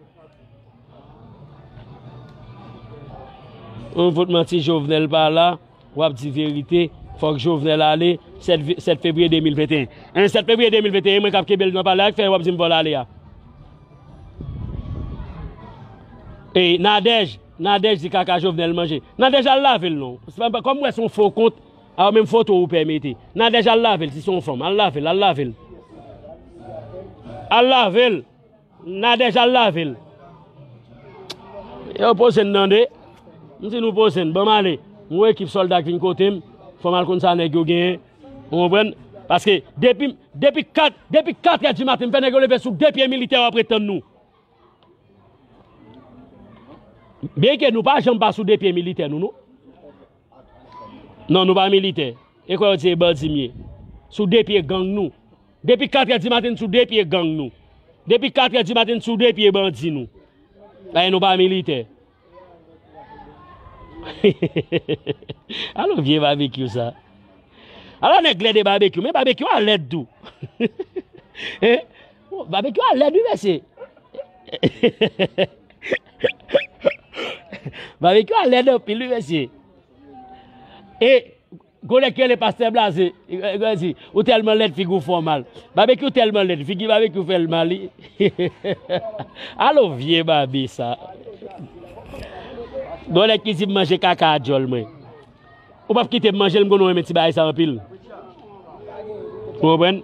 Ou fout manti, Jovenel pa la, w ap di verite, fòk Jovenel ale, sèt ve-, sèt fevriye de mil venteyen. En, sèt fevriye de mil venteyen, mwen k ap kenbe l nan palè a, k fè w ap di m fò l ale a. E Nadège, Nadège di kaka Jovenel manje. Nadège al lave l non. Se pa, kòm m wè se yon fo kont, a menm foto ou pè mete. Nadège al lave l, si se yon fanm, al lave l, al lave l. Al lave l. Nadège al lave l. Yo poze n tande. M di nou poze n, ban m ale. M wè ekip sòlda k vin kote m. Fò m al konn sa nèg yo genyen. Ou konprann? Paske depi, depi kat, depi katrè di maten, m fè nèg yo leve sou de pye militè yo ap ret tann nou. Byenke nou pa janm pa sou de pye militè nou, non. Non, nou pa militè. E kwè yo di se bandi m ye. Sou de pye gang nou. Depi katrè di maten, sou de pye gang nou. Depi katrè di maten, sou de pye bandi nou. Paske nou pa militè. Alò vye babekyou sa. Alò nèg lèd e babekyou, men babekyou a lèd tou. Hein? Babekyou a lèd wi mesye. Babekyou a lèd anpil wi mesye. E gon nèg ki rele pastè Blaze, li di, ou tèlman lèd figi w fè w mal. Babekyou tèlman lèd, figi babekyou fè l mal wi. Alò vye babe sa. Gon nèg ki di m manje kaka a djòl mwen. Ou p ap kite m manje l, m konnen w renmen ti bagay sa anpil. Ou konprann?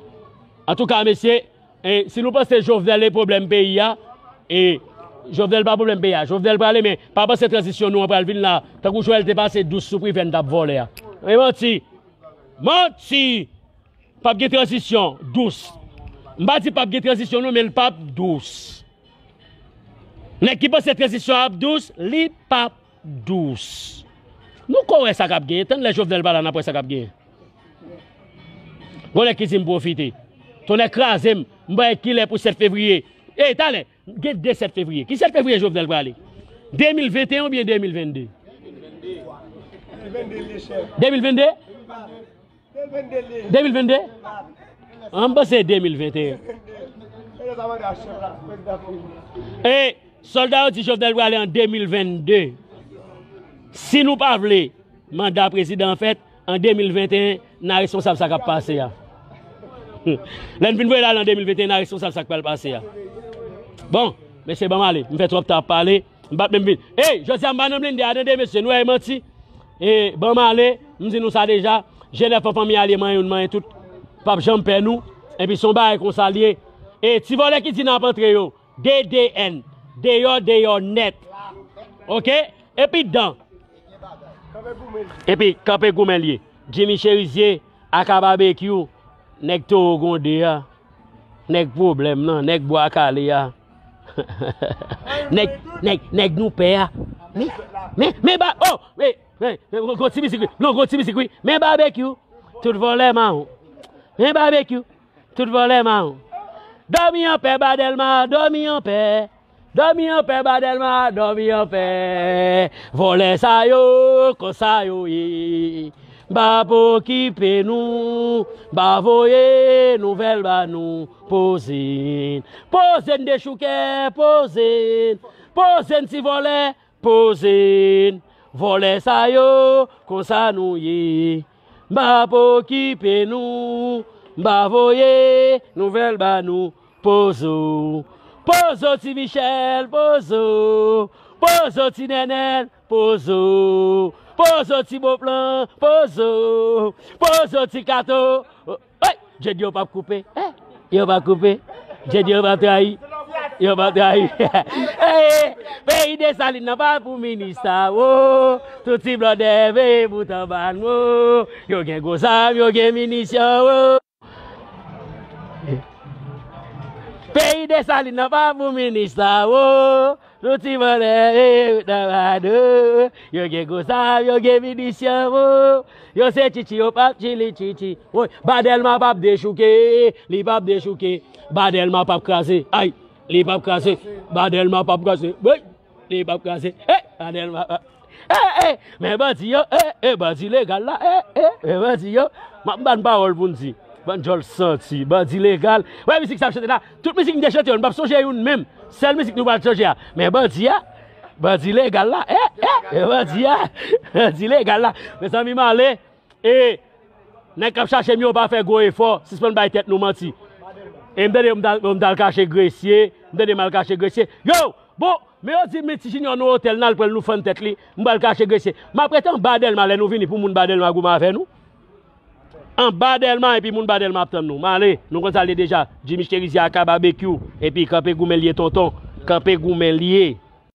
Antouka mesye, e si nou panse Jovenel e pwoblèm peyi a, e Jovenel pa pwoblèm peyi a. Jovenel prale, men pa panse tranzisyon nou an pral vin la tankou Joel te pase dous sou Privè n t ap vòlè a. E manti. Manti. P ap gen tranzisyon dous. M pa di p ap gen tranzisyon non, men l p ap dous. Nèg ki panse tranzisyon ap dous, li p ap dous. Nou ko wè sa k ap genyen. Tann lè Jovenel pa la, n ap wè sa k ap genyen. Gon nèg ki di m pwofite. Tonnè kraze m. M pa wè kilè pou sèt fevriye. E talè, gen de sèt fevriye. Ki sèt fevriye Jovenel prale? De mil venteyen oubyen de mil vennde? De mil vennde? De mil vennde? An, m panse de mil venteyen. E sòlda yo di Jovenel prale an de mil vennde. Si nou pa vle manda prezidan an fèt, an de mil venteyen, n a responsab sa k ap pase a. Lè n fin voye l ale an de mil venteyen, n a responsab sa k pral pase a. Bon, mesye, ban m ale. M fè twòp tan ap pale. M pa t menm vin. Ey, jodi a m pa nan blende a tande, mesye, nou wè e manti. E, ban m ale, m di nou sa deja. Jenèf an fanmi alye manyen youn, manyen tout. P ap janm pè nou. Epi se yon bagay konsa l ye. E ti vòlè ki di n ap antre yo, D D N. Deyò, deyò nèt. Oke? Epi dan. Epi kanpe goumen l ye. Jimmy Cherizier, aka Babekyou, nèg towo gwonde a, nèg pwoblèm nan, nèg bwa kale a. Nèg, nèg, nèg nou pè a. Men, men, men ba, oh, men, men, men, gon ti mizik wi. Non, gon ti mizik wi. Men Babekyou, tout vòlè mawon. Men Babekyou, tout vòlè mawon. Dòmi anpè, Ba Dèlma, dòmi anpè. Dòmi anpè, Ba Dèlma, dòmi anpè. Vòlè sa yo, konsa yo ye. M p ap okipe nou, m p ap voye nouvèl ba nou. Poze n, poze n dechoukè, poze n, poze n ti vòlè, poze n. Vòlè sa yo, konsa nou ye. M p ap okipe nou, m p ap voye nouvèl ba nou. Pozo, pozo ti Michel, pozo, pozo ti Nènèl, pozo, pozo ti Boplan, pozo, pozo ti Kato. Hey, Jedi yo p ap koupe. Eh, yo p ap koupe. Jedi yo p ap trayi. Yo p ap trayi. Hey, peyi Desalin nan pa pou minis sa, wo. Tout ti blòdè veye bout anba n, wo. Yo gen gwo zam, yo gen minisyon, wo. Peyi Desalin nan pa pou minis sa, wo. Nou ti vòlè, eh, nan bado. Yo gen gwo zam, yo gen minisyon, wo. Yo se tchitchi, yo p ap tchili tchitchi. Woy, Ba Dèlma p ap dechouke, li p ap dechouke. Ba Dèlma p ap kraze, ay, li p ap kraze. Ba Dèlma p ap kraze, woy, li p ap kraze. Hey! Anèl, ma- ma- Eh, eh, men bandi yo, eh, eh, bandi legal la, eh, eh, men bandi yo. M ap ban pawòl pou n di. Bann djòl santi, bandi legal. Wè mizik sa ap chante la. Tout mizik m te chante yo, n p ap sonje youn menm. Sèl mizik nou pral chanje a. Men bandi a, bandi legal la, eh, eh, men bandi a, bandi legal la. Mezanmi, m ale. E nèg k ap chache m yo pa fè gwo efò, sispann bay tèt nou manti. E m tande m t al- m t al kache Gresye, m tande m al kache Gresye. Yo, bon, men yo di m Ti Junior nan otèl nan, l pral nou fann tèt li, m pral kache Gresye. M ap ret anba Dèlma lè nou vini pou moun ba Dèlma goumen avè nou. Anba Dèlma epi moun ba Dèlma ap tann nou. M ale, nou konn sa l ye deja. Jimmy Cherizier aka Babekyou, epi kanpe goumen l ye tonton. Kanpe goumen l ye.